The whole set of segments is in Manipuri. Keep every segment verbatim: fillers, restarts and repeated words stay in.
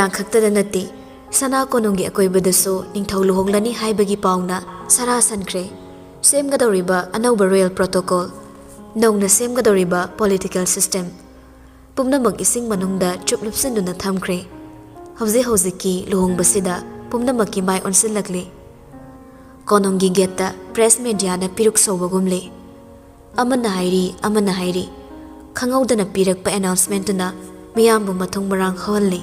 ꯈꯛꯇꯗ ꯅꯠꯇꯦ, ꯁꯅꯥ ꯀꯣꯅꯨꯡꯒꯤ ꯑꯀꯣꯏꯕꯗꯁꯨ ꯅꯤꯡꯊꯧ ꯂꯨꯍꯣꯡꯂꯅꯤ ꯍꯥꯏꯕꯒꯤ ꯄꯥꯎꯅ ꯁꯥꯔꯥ ꯁꯟꯈ꯭ꯔꯦ꯫ ꯁꯦꯝꯒꯗꯧꯔꯤꯕ ꯑꯅꯧꯕ royal protocol, ꯅꯧꯅ ꯁꯦꯝꯒꯗꯧꯔꯤꯕ political system, ꯄꯨꯝꯅꯃꯛ ꯏꯁꯤꯡ ꯃꯅꯨꯡꯗ ꯆꯨꯞ ꯂꯨꯞꯁꯤꯟꯗꯨꯅ ꯊꯝꯈ꯭ꯔꯦ꯫ ꯍꯧꯖꯤꯛ ꯍꯧꯖꯤꯛꯀꯤ ꯂꯨꯍꯣꯡꯕꯁꯤꯗ ꯄꯨꯝꯅꯃꯛꯀꯤ ꯃꯥꯏ ꯑꯣꯟꯁꯤꯜꯂꯛꯂꯤ꯫ ꯀꯣꯅꯨꯡꯒꯤ gateꯇ press mediaꯅ ꯄꯤꯔꯨꯛ ꯁꯧꯕꯒꯨꯝꯂꯤ꯫ ꯑꯃꯅ ꯍꯥꯏꯔꯤ, ꯑꯃꯅ ꯍꯥꯏꯔꯤ꯫ ꯈꯪꯍꯧꯗꯅ ꯄꯤꯔꯛꯄ announcementꯇꯨꯅ ꯃꯤꯌꯥꯝꯕꯨ ꯃꯊꯨꯝ ꯃꯔꯥꯡ ꯍꯧꯍꯜꯂꯤ꯫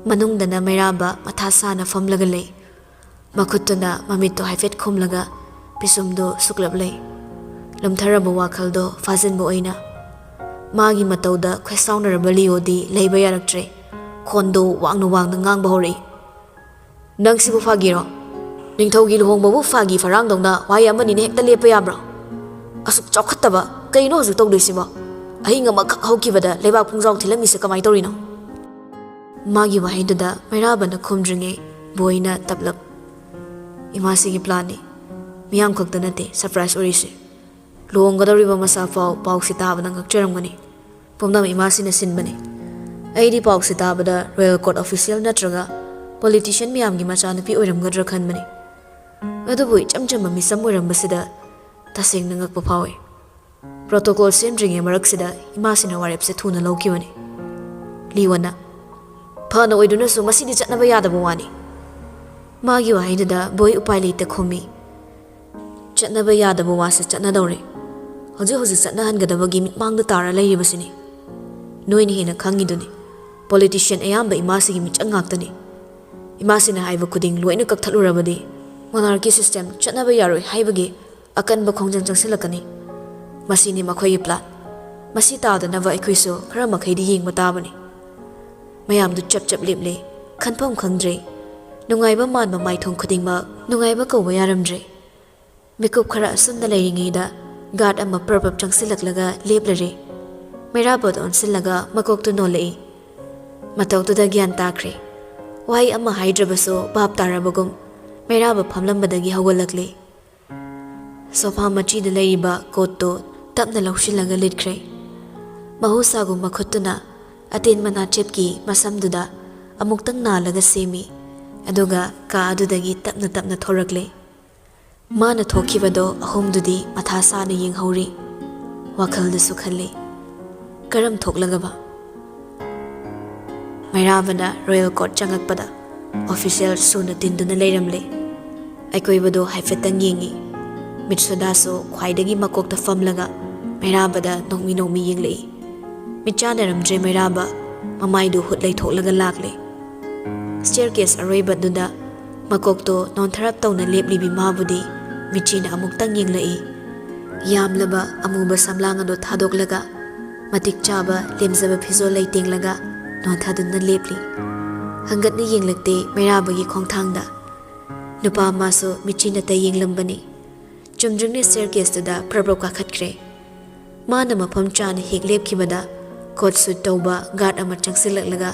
ꯃꯅꯨꯡꯗꯅ ꯃꯩꯔꯥꯕ ꯃꯊꯥ ꯁꯥꯅ ꯐꯝꯂꯒ ꯂꯩ꯫ ꯃꯈꯨꯠꯇꯨꯅ ꯃꯃꯤꯠꯇꯨ ꯍꯥꯏꯐꯦꯠ ꯈꯨꯝꯂꯒ ꯄꯤꯁꯨꯝꯗꯨ ꯁꯨꯛꯂꯞ ꯂꯩ꯫ ꯂꯨꯝꯊꯔꯕ ꯋꯥꯈꯜꯗꯣ ꯐꯥꯖꯤꯟꯕ ꯑꯣꯏꯅ ꯃꯥꯒꯤ ꯃꯇꯧꯗ ꯈꯣꯏꯁꯥꯎꯅꯔꯕ ꯂꯤꯑꯣꯗꯤ ꯂꯩꯕ ꯌꯥꯔꯛꯇ꯭ꯔꯦ꯫ ꯈꯣꯟꯗꯣ ꯋꯥꯡꯅ ꯋꯥꯡꯅ ꯉꯥꯡꯕ ꯍꯧꯔꯛꯏ꯫ "ꯅꯪꯁꯤꯕꯨ ꯐꯥꯒꯤꯔꯣ? ꯅꯤꯡꯊꯧꯒꯤ ꯂꯨꯍꯣꯡꯕꯕꯨ ꯐꯥꯒꯤ ꯐꯔꯥꯡꯗꯧꯅ ꯋꯥꯍꯩ ꯑꯃꯅꯤꯅ ꯍꯦꯛꯇ ꯂꯦꯞꯄ ꯌꯥꯕ꯭ꯔꯣ? ꯑꯁꯨꯛ ꯆꯥꯎꯈꯠꯇꯕ ꯀꯩꯅꯣ ꯍꯧꯖꯤꯛ ꯇꯧꯗꯣꯏꯁꯤꯕꯣ? ꯑꯍꯤꯡ ꯑꯃꯈꯛ ꯍꯧꯈꯤꯕꯗ ꯂꯩꯕꯥꯛ ꯄꯨꯡꯖꯥꯎ ꯊꯤꯜꯂꯝꯃꯤꯁꯦ ꯀꯃꯥꯏꯅ ꯇꯧꯔꯤꯅꯣ?" ꯃꯥꯒꯤ ꯋꯥꯍꯩꯗꯨꯗ ꯃꯩꯔꯥꯕꯅ ꯈꯨꯝꯗ꯭ꯔꯤꯉꯩ ꯕꯣꯏꯅ ꯇꯞꯂꯞ, "ꯏꯃꯥꯁꯤꯒꯤ planꯅꯤ꯫ ꯃꯤꯌꯥꯝ ꯈꯛꯇ ꯅꯠꯇꯦ surprise ꯑꯣꯏꯔꯤꯁꯦ꯫ ꯂꯨꯍꯣꯡꯒꯗꯧꯔꯤꯕ ꯃꯁꯥ ꯐꯥꯎ ꯄꯥꯎꯁꯤ ꯇꯥꯕꯗ ꯉꯛꯆꯔꯝꯒꯅꯤ꯫ ꯄꯨꯝꯅꯃꯛ ꯏꯃꯥꯁꯤꯅ ꯁꯤꯟꯕꯅꯤ꯫ ꯑꯩꯗꯤ ꯄꯥꯎꯁꯤ ꯇꯥꯕꯗ royal court official ꯅꯠꯇ꯭ꯔꯒ politician ꯃꯌꯥꯝꯒꯤ ꯃꯆꯥꯅꯨꯄꯤ ꯑꯣꯏꯔꯝꯒꯗ꯭ꯔꯥ ꯈꯟꯕꯅꯤ꯫ ꯑꯗꯨꯕꯨ ꯏꯆꯝ ꯆꯝꯕ ꯃꯤꯆꯝ ꯑꯣꯏꯔꯝꯕꯁꯤꯗ ꯇꯁꯦꯡꯅ ꯉꯛꯄ ꯐꯥꯎꯏ꯫ Protocol ꯁꯦꯝꯗ꯭ꯔꯤꯉꯩ ꯃꯔꯛꯁꯤꯗ ꯏꯃꯥꯁꯤꯅ ꯋꯥꯔꯦꯞꯁꯦ ꯊꯨꯅ ꯂꯧꯈꯤꯕꯅꯤ꯫" ꯂꯤꯑꯣꯅ, "ꯐꯅ ꯑꯣꯏꯗꯨꯅꯁꯨ ꯃꯁꯤꯗꯤ ꯆꯠꯅꯕ ꯌꯥꯗꯕ ꯋꯥꯅꯤ꯫" ꯃꯥꯒꯤ ꯋꯥꯍꯩꯗꯨꯗ ꯕꯣꯏ ꯎꯄꯥꯏ ꯂꯩꯇ ꯈꯨꯝꯃꯤ꯫ "ꯆꯠꯅꯕ ꯌꯥꯗꯕ ꯋꯥꯁꯦ ꯆꯠꯅꯗꯧꯔꯦ꯫ ꯍꯧꯖꯤꯛ ꯍꯧꯖꯤꯛ ꯆꯠꯅꯍꯟꯒꯗꯕꯒꯤ ꯃꯤꯠꯃꯥꯡꯗ ꯇꯥꯔ ꯂꯩꯔꯤꯕꯁꯤꯅꯤ꯫ ꯅꯣꯏꯅ ꯍꯦꯟꯅ ꯈꯪꯉꯤꯗꯨꯅꯤ꯫ Politician ꯑꯌꯥꯝꯕ ꯏꯃꯥꯁꯤꯒꯤ ꯃꯤꯆꯪ ꯉꯥꯛꯇꯅꯤ꯫ ꯏꯃꯥꯁꯤꯅ ꯍꯥꯏꯕ ꯈꯨꯗꯤꯡ ꯂꯣꯏꯅ ꯀꯛꯊꯠꯂꯨꯔꯕꯗꯤ monarchy system ꯆꯠꯅꯕ ꯌꯥꯔꯣꯏ ꯍꯥꯏꯕꯒꯤ ꯑꯀꯟꯕ ꯈꯣꯡꯖꯪ ꯆꯪꯁꯤꯜꯂꯛꯀꯅꯤ꯫ ꯃꯁꯤꯅꯤ ꯃꯈꯣꯏꯒꯤ plan꯫ ꯃꯁꯤ ꯇꯥꯗꯅꯕ ꯑꯩꯈꯣꯏꯁꯨ ꯈꯔ ꯃꯈꯩꯗꯤ ꯌꯦꯡꯕ ꯇꯥꯕꯅꯤ꯫" ꯃꯌꯥꯝꯗꯨ ꯆꯞ ꯆꯞ ꯂꯦꯞꯂꯦ꯫ ꯈꯟꯐꯝ ꯈꯪꯗ꯭ꯔꯦ꯫ ꯅꯨꯡꯉꯥꯏꯕ ꯃꯥꯟꯕ ꯃꯥꯏꯊꯣꯡ ꯈꯨꯗꯤꯡꯃꯛ ꯅꯨꯡꯉꯥꯏꯕ ꯀꯧꯕ ꯌꯥꯔꯝꯗ꯭ꯔꯦ꯫ ꯃꯤꯀꯨꯞ ꯈꯔ ꯑꯁꯨꯝꯅ ꯂꯩꯔꯤꯉꯩꯗ guard ꯑꯃ ꯄ꯭ꯔꯞ ꯄ꯭ꯔꯞ ꯆꯪꯁꯤꯜꯂꯛꯂꯒ ꯂꯦꯞꯂꯔꯦ꯫ ꯃꯩꯔꯥꯕꯗ ꯑꯣꯟꯁꯤꯜꯂꯒ ꯃꯀꯣꯛꯇꯨ ꯅꯣꯜꯂꯛꯏ꯫ ꯃꯇꯧꯗꯨꯗ ꯒ꯭ꯌꯥꯟ ꯇꯥꯈ꯭ꯔꯦ꯫ ꯋꯥꯍꯩ ꯑꯃ ꯍꯥꯏꯗ꯭ꯔꯕꯁꯨ ꯚꯥꯞ ꯇꯥꯔꯕꯒꯨꯝ ꯃꯩꯔꯥꯕ ꯐꯝꯂꯝꯕꯗꯒꯤ ꯍꯧꯒꯠꯂꯛꯂꯦ꯫ ꯁꯣꯐꯥ ꯃꯆꯤꯗ ꯂꯩꯔꯤꯕ ꯀꯣꯠꯇꯨ ꯇꯞꯅ ꯂꯧꯁꯤꯜꯂꯒ ꯂꯤꯠꯈ꯭ꯔꯦ꯫ ꯃꯍꯧꯁꯥꯒꯨꯝ ꯃꯈꯨꯠꯇꯨꯅ ꯑꯇꯦꯟꯕ ꯅꯥꯆꯦꯞꯀꯤ ꯃꯁꯝꯗꯨꯗ ꯑꯃꯨꯛꯇꯪ ꯅꯥꯜꯂꯒ ꯁꯦꯝꯃꯤ, ꯑꯗꯨꯒ ꯀꯥ ꯑꯗꯨꯗꯒꯤ ꯇꯞꯅ ꯇꯞꯅ ꯊꯣꯔꯛꯂꯦ꯫ ꯃꯥꯅ ꯊꯣꯛꯈꯤꯕꯗꯣ ꯑꯍꯨꯝꯗꯨꯗꯤ ꯃꯊꯥ ꯁꯥꯅ ꯌꯦꯡꯍꯧꯔꯤ꯫ ꯋꯥꯈꯜꯗꯁꯨ ꯈꯜꯂꯤ, "ꯀꯔꯝ ꯊꯣꯛꯂꯒꯕ?" ꯃꯩꯔꯥꯕꯅ ꯔꯣꯌꯦꯜ ꯀꯣꯔꯠ ꯆꯪꯉꯛꯄꯗ ꯑꯣꯐꯤꯁꯤꯌꯦꯜ ꯁꯨꯅ ꯇꯤꯟꯗꯨꯅ ꯂꯩꯔꯝꯂꯦ꯫ ꯑꯀꯣꯏꯕꯗꯣ ꯍꯥꯏꯐꯦꯠꯇꯪ ꯌꯦꯡꯉꯤ꯫ ꯃꯤꯠꯁꯨꯗꯥꯁꯨ ꯈ꯭ꯋꯥꯏꯗꯒꯤ ꯃꯀꯣꯛꯇ ꯐꯝꯂꯒ ꯃꯩꯔꯥꯕꯗ ꯅꯣꯡꯃꯤ ꯅꯣꯡꯃꯤ ꯌꯦꯡꯂꯛꯏ꯫ ꯃꯤꯠ ꯆꯥꯟꯅꯔꯝꯗ꯭ꯔꯦ ꯃꯩꯔꯥꯕ, ꯃꯃꯥꯏꯗꯨ ꯍꯨꯠ ꯂꯩꯊꯣꯛꯂꯒ ꯂꯥꯛꯂꯦ꯫ ꯁ꯭ꯇꯦꯌꯔ ꯀꯦꯁ ꯑꯔꯣꯏꯕꯗꯨꯗ ꯃꯀꯣꯛꯇꯣ ꯅꯣꯟꯊꯔꯞ ꯇꯧꯅ ꯂꯦꯞꯂꯤꯕꯤ ꯃꯥꯕꯨꯗꯤ ꯃꯤꯠꯆꯤꯅ ꯑꯃꯨꯛꯇꯪ ꯌꯦꯡꯂꯛꯏ꯫ ꯌꯥꯝꯂꯕ ꯑꯃꯨꯕ ꯁꯝꯂꯥꯡ ꯑꯗꯨ ꯊꯥꯗꯣꯛꯂꯒ ꯃꯇꯤꯛ ꯆꯥꯕ ꯂꯦꯝꯖꯕ ꯐꯤꯖꯣꯜ ꯂꯩꯇꯦꯡꯂꯒ ꯅꯣꯟꯊꯗꯨꯅ ꯂꯦꯞꯂꯤ꯫ ꯍꯪꯒꯠꯅ ꯌꯦꯡꯂꯛꯇꯦ ꯃꯩꯔꯥꯕꯒꯤ ꯈꯣꯡꯊꯥꯡꯗ꯫ ꯅꯨꯄꯥ ꯑꯃꯁꯨ ꯃꯤꯠꯆꯤꯅ ꯇ ꯌꯦꯡꯂꯝꯕꯅꯤ꯫ ꯆꯨꯝꯗ꯭ꯔꯤꯡꯅ ꯁ꯭ꯇꯦꯌꯔ ꯀꯦꯁꯇꯨꯗ ꯄ꯭ꯔꯞ ꯄ꯭ꯔꯞ ꯀꯥꯈꯠꯈ꯭ꯔꯦ꯫ ꯃꯥꯅ ꯃꯐꯝ ꯆꯥꯅ ꯍꯦꯛ ꯂꯦꯞꯈꯤꯕꯗ ꯀꯣꯠ ꯁꯨꯠ ꯇꯧꯕ ꯒꯥꯔꯗ ꯑꯃ ꯆꯪꯁꯤꯜꯂꯛꯂꯒ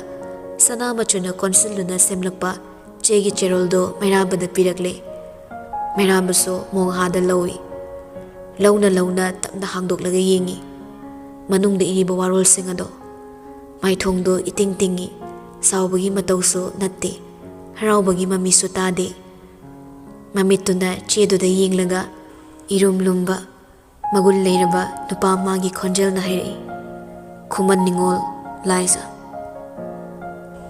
ꯁꯅꯥ ꯃꯆꯨꯅ ꯀꯣꯟꯁꯤꯜꯗꯨꯅ ꯁꯦꯝꯂꯛꯄ ꯆꯦꯒꯤ ꯆꯦꯔꯣꯜꯗꯨ ꯃꯩꯔꯥꯕꯗ ꯄꯤꯔꯛꯂꯦ꯫ ꯃꯩꯔꯥꯕꯁꯨ ꯃꯣꯡꯍꯥꯗ ꯂꯧꯏ꯫ ꯂꯧꯅ ꯂꯧꯅ ꯇꯞꯅ ꯍꯥꯡꯗꯣꯛꯂꯒ ꯌꯦꯡꯏ꯫ ꯃꯅꯨꯡꯗ ꯏꯔꯤꯕ ꯋꯥꯔꯣꯜꯁꯤꯡ ꯑꯗꯣ꯫ ꯃꯥꯏꯊꯣꯡꯗꯨ ꯏꯇꯤꯡ ꯇꯤꯡꯏ꯫ ꯁꯥꯎꯕꯒꯤ ꯃꯇꯧꯁꯨ ꯅꯠꯇꯦ꯫ ꯍꯔꯥꯎꯕꯒꯤ ꯃꯃꯤꯁꯨ ꯇꯥꯗꯦ꯫ ꯃꯃꯤꯠꯇꯨꯅ ꯆꯦꯗꯨꯗ ꯌꯦꯡꯂꯒ ꯏꯔꯨꯝ ꯂꯨꯝꯕ, ꯃꯒꯨꯟ ꯂꯩꯔꯕ ꯅꯨꯄꯥ ꯑꯃꯒꯤ ꯈꯣꯟꯖꯦꯜꯅ ꯍꯥꯏꯔꯛꯏ, "ꯈꯨꯃꯟ ꯅꯤꯉꯣꯜ ꯂꯥꯏꯖ꯫"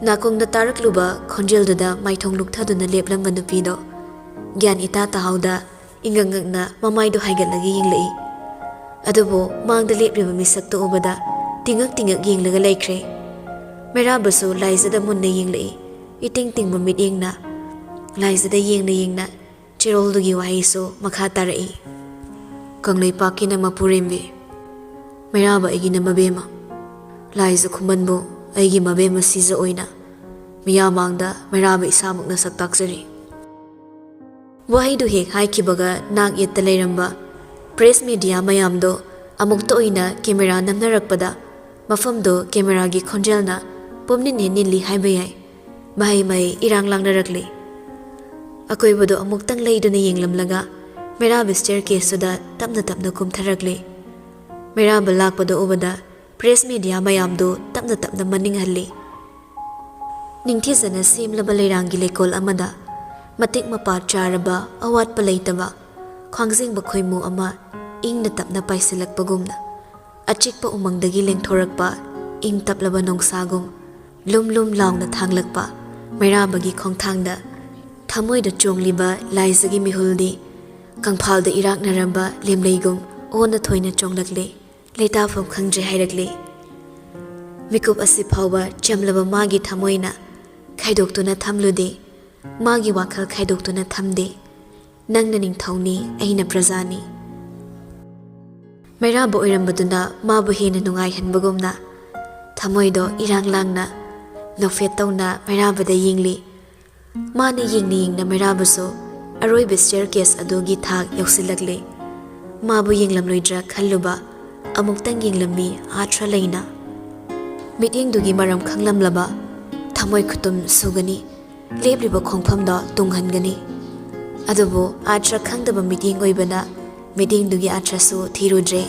ꯅꯥꯀꯣꯡꯗ ꯇꯥꯔꯛꯂꯨꯕ ꯈꯣꯟꯖꯦꯜꯗꯨꯗ ꯃꯥꯏꯊꯣꯡ ꯂꯨꯛꯊꯗꯨꯅ ꯂꯦꯞꯂꯝꯕ ꯅꯨꯄꯤꯗꯣ ꯒ꯭ꯌꯥꯟ ꯏꯇꯥ ꯇꯥꯍꯧꯗ ꯏꯉꯛ ꯉꯛꯅ ꯃꯃꯥꯏꯗꯨ ꯍꯥꯏꯒꯠꯂꯒ ꯌꯦꯡꯂꯛꯏ꯫ ꯑꯗꯨꯕꯨ ꯃꯥꯡꯗ ꯂꯦꯞꯂꯤꯕ ꯃꯤꯁꯛꯇꯨ ꯎꯕꯗ ꯇꯤꯉꯛ ꯇꯤꯉꯛ ꯌꯦꯡꯂꯒ ꯂꯩꯈ꯭ꯔꯦ꯫ ꯃꯩꯔꯥꯕꯁꯨ ꯂꯥꯏꯖꯗ ꯃꯨꯟꯅ ꯌꯦꯡꯂꯛꯏ꯫ ꯏꯇꯤꯡ ꯇꯤꯡꯕ ꯃꯤꯠꯌꯦꯡꯅ ꯂꯥꯏꯖꯗ ꯌꯦꯡꯅ ꯌꯦꯡꯅ ꯆꯦꯔꯣꯜꯗꯨꯒꯤ ꯋꯥꯍꯩꯁꯨ ꯃꯈꯥ ꯇꯥꯔꯛꯏ, "ꯀꯪꯂꯩꯄꯥꯛꯀꯤꯅ ꯃꯄꯨꯔꯦꯝꯕꯤ, ꯃꯩꯔꯥꯕ ꯑꯩꯒꯤꯅ ꯃꯕꯦꯝꯃ, ꯂꯥꯏꯖ ꯈꯨꯃꯟꯕꯨ ꯑꯩꯒꯤ ꯃꯕꯦꯝꯃ ꯁꯤꯖ ꯑꯣꯏꯅ ꯃꯤꯌꯥꯝ ꯃꯥꯡꯗ ꯃꯩꯔꯥꯕ ꯏꯁꯥꯃꯛꯅ ꯁꯛ ꯇꯥꯛꯆꯔꯤ꯫" ꯋꯥꯍꯩꯗꯨ ꯍꯦꯛ ꯍꯥꯏꯈꯤꯕꯒ ꯅꯥꯛ ꯌꯦꯠꯇ ꯂꯩꯔꯝꯕ ꯄ꯭ꯔꯦꯁ ꯃꯦꯗꯤꯌꯥ ꯃꯌꯥꯝꯗꯣ ꯑꯃꯨꯛꯇ ꯑꯣꯏꯅ ꯀꯦꯃꯦꯔꯥ ꯅꯝꯅꯔꯛꯄꯗ ꯃꯐꯝꯗꯣ ꯀꯦꯃꯦꯔꯥꯒꯤ ꯈꯣꯟꯖꯦꯜꯅ ꯄꯨꯝꯅꯤꯟ ꯍꯦꯛ ꯅꯤꯜꯂꯤ ꯍꯥꯏꯕ ꯌꯥꯏ꯫ ꯃꯍꯩ ꯃꯍꯩ ꯏꯔꯥꯡ ꯂꯥꯡꯅꯔꯛꯂꯤ꯫ ꯑꯀꯣꯏꯕꯗꯣ ꯑꯃꯨꯛꯇꯪ ꯂꯩꯗꯨꯅ ꯌꯦꯡꯂꯝꯂꯒ ꯃꯩꯔꯥꯕ ꯁ꯭ꯇꯦꯌꯔ ꯀꯦꯁꯇꯨꯗ ꯇꯞꯅ ꯇꯞꯅ ꯀꯨꯝꯊꯔꯛꯂꯤ꯫ ꯃꯩꯔꯥꯕ ꯂꯥꯛꯄꯗ ꯎꯕꯗ ꯄ꯭ꯔꯦꯁ ꯃꯦꯗꯤꯌꯥ ꯃꯌꯥꯝꯗꯨ ꯇꯞꯅ ꯇꯞꯅ ꯃꯅꯤꯡ ꯍꯜꯂꯤ꯫ ꯅꯤꯡꯊꯤꯖꯅ ꯁꯦꯝꯂꯕ ꯂꯩꯔꯥꯡꯒꯤ ꯂꯩꯀꯣꯜ ꯑꯃꯗ ꯃꯇꯤꯛ ꯃꯄꯥ ꯆꯥꯔꯕ, ꯑꯋꯥꯠꯄ ꯂꯩꯇꯕ ꯈ꯭ꯋꯥꯡꯖꯤꯡꯕ ꯈꯣꯏꯃꯨ ꯑꯃ ꯏꯪꯅ ꯇꯞꯅ ꯄꯥꯏꯁꯤꯜꯂꯛꯄꯒꯨꯝꯅ, ꯑꯆꯤꯛꯄ ꯎꯃꯪꯗꯒꯤ ꯂꯦꯡꯊꯣꯔꯛꯄ ꯏꯪ ꯇꯞꯂꯕ ꯅꯣꯡꯁꯥꯒꯨꯝ ꯂꯨꯝ ꯂꯨꯝ ꯂꯥꯎꯅ ꯊꯥꯡꯂꯛꯄ ꯃꯩꯔꯥꯕꯒꯤ ꯈꯣꯡꯊꯥꯡꯗ ꯊꯃꯣꯏꯗ ꯆꯣꯡꯂꯤꯕ ꯂꯥꯏꯖꯒꯤ ꯃꯤꯍꯨꯜꯗꯤ ꯀꯪꯐꯥꯜꯗ ꯏꯔꯥꯛꯅꯔꯝꯕ ꯂꯦꯝꯂꯩꯒꯨꯝ ꯑꯣꯟꯅ ꯊꯣꯏꯅ ꯆꯣꯡꯂꯛꯂꯦ꯫ ꯂꯩꯇꯥꯐꯝ ꯈꯪꯗ꯭ꯔꯦ ꯍꯥꯏꯔꯛꯂꯦ꯫ ꯃꯤꯀꯨꯞ ꯑꯁꯤ ꯐꯥꯎꯕ ꯆꯝꯂꯕ ꯃꯥꯒꯤ ꯊꯃꯣꯏꯅ ꯈꯥꯏꯗꯣꯛꯇꯨꯅ ꯊꯝꯂꯨꯗꯦ꯫ ꯃꯥꯒꯤ ꯋꯥꯈꯜ ꯈꯥꯏꯗꯣꯛꯇꯨꯅ ꯊꯝꯗꯦ꯫ "ꯅꯪꯅ ꯅꯤꯡꯊꯧꯅꯤ, ꯑꯩꯅ ꯄ꯭ꯔꯖꯥꯅꯤ"꯫ ꯃꯩꯔꯥꯕ ꯑꯣꯏꯔꯝꯕꯗꯨꯅ ꯃꯥꯕꯨ ꯍꯦꯟꯅ ꯅꯨꯡꯉꯥꯏꯍꯟꯕꯒꯨꯝꯅ ꯊꯃꯣꯏꯗꯣ ꯏꯔꯥꯡ ꯂꯥꯡꯅ ꯅꯣꯛꯐꯦꯠ ꯇꯧꯅ ꯃꯩꯔꯥꯕꯗ ꯌꯦꯡꯂꯤ꯫ ꯃꯥꯅ ꯌꯦꯡꯅ ꯌꯦꯡꯅ ꯃꯩꯔꯥꯕꯁꯨ ꯑꯔꯣꯏꯕ staircase ꯑꯗꯨꯒꯤ ꯊꯥꯛ ꯌꯧꯁꯤꯜꯂꯛꯂꯦ꯫ ꯃꯥꯕꯨ ꯌꯦꯡꯂꯝꯂꯣꯏꯗ꯭ꯔꯥ ꯈꯜꯂꯨꯕ, ꯑꯃꯨꯛꯇꯪ ꯌꯦꯡꯂꯝꯃꯤ ꯑꯥꯊ꯭ꯔ ꯂꯩꯅ꯫ ꯃꯤꯠꯌꯦꯡꯗꯨꯒꯤ ꯃꯔꯝ ꯈꯪꯂꯝꯂꯕ ꯊꯃꯣꯏ ꯈꯨꯇꯨꯝ ꯁꯨꯒꯅꯤ, ꯂꯦꯞꯂꯤꯕ ꯈꯣꯡꯐꯝꯗꯣ ꯇꯨꯡꯍꯟꯒꯅꯤ꯫ ꯑꯗꯨꯕꯨ ꯑꯥꯊ꯭ꯔ ꯈꯪꯗꯕ ꯃꯤꯠꯌꯦꯡ ꯑꯣꯏꯕꯅ ꯃꯤꯠꯌꯦꯡꯗꯨꯒꯤ ꯑꯥꯊ꯭ꯔꯁꯨ ꯊꯤꯔꯨꯗ꯭ꯔꯦ꯫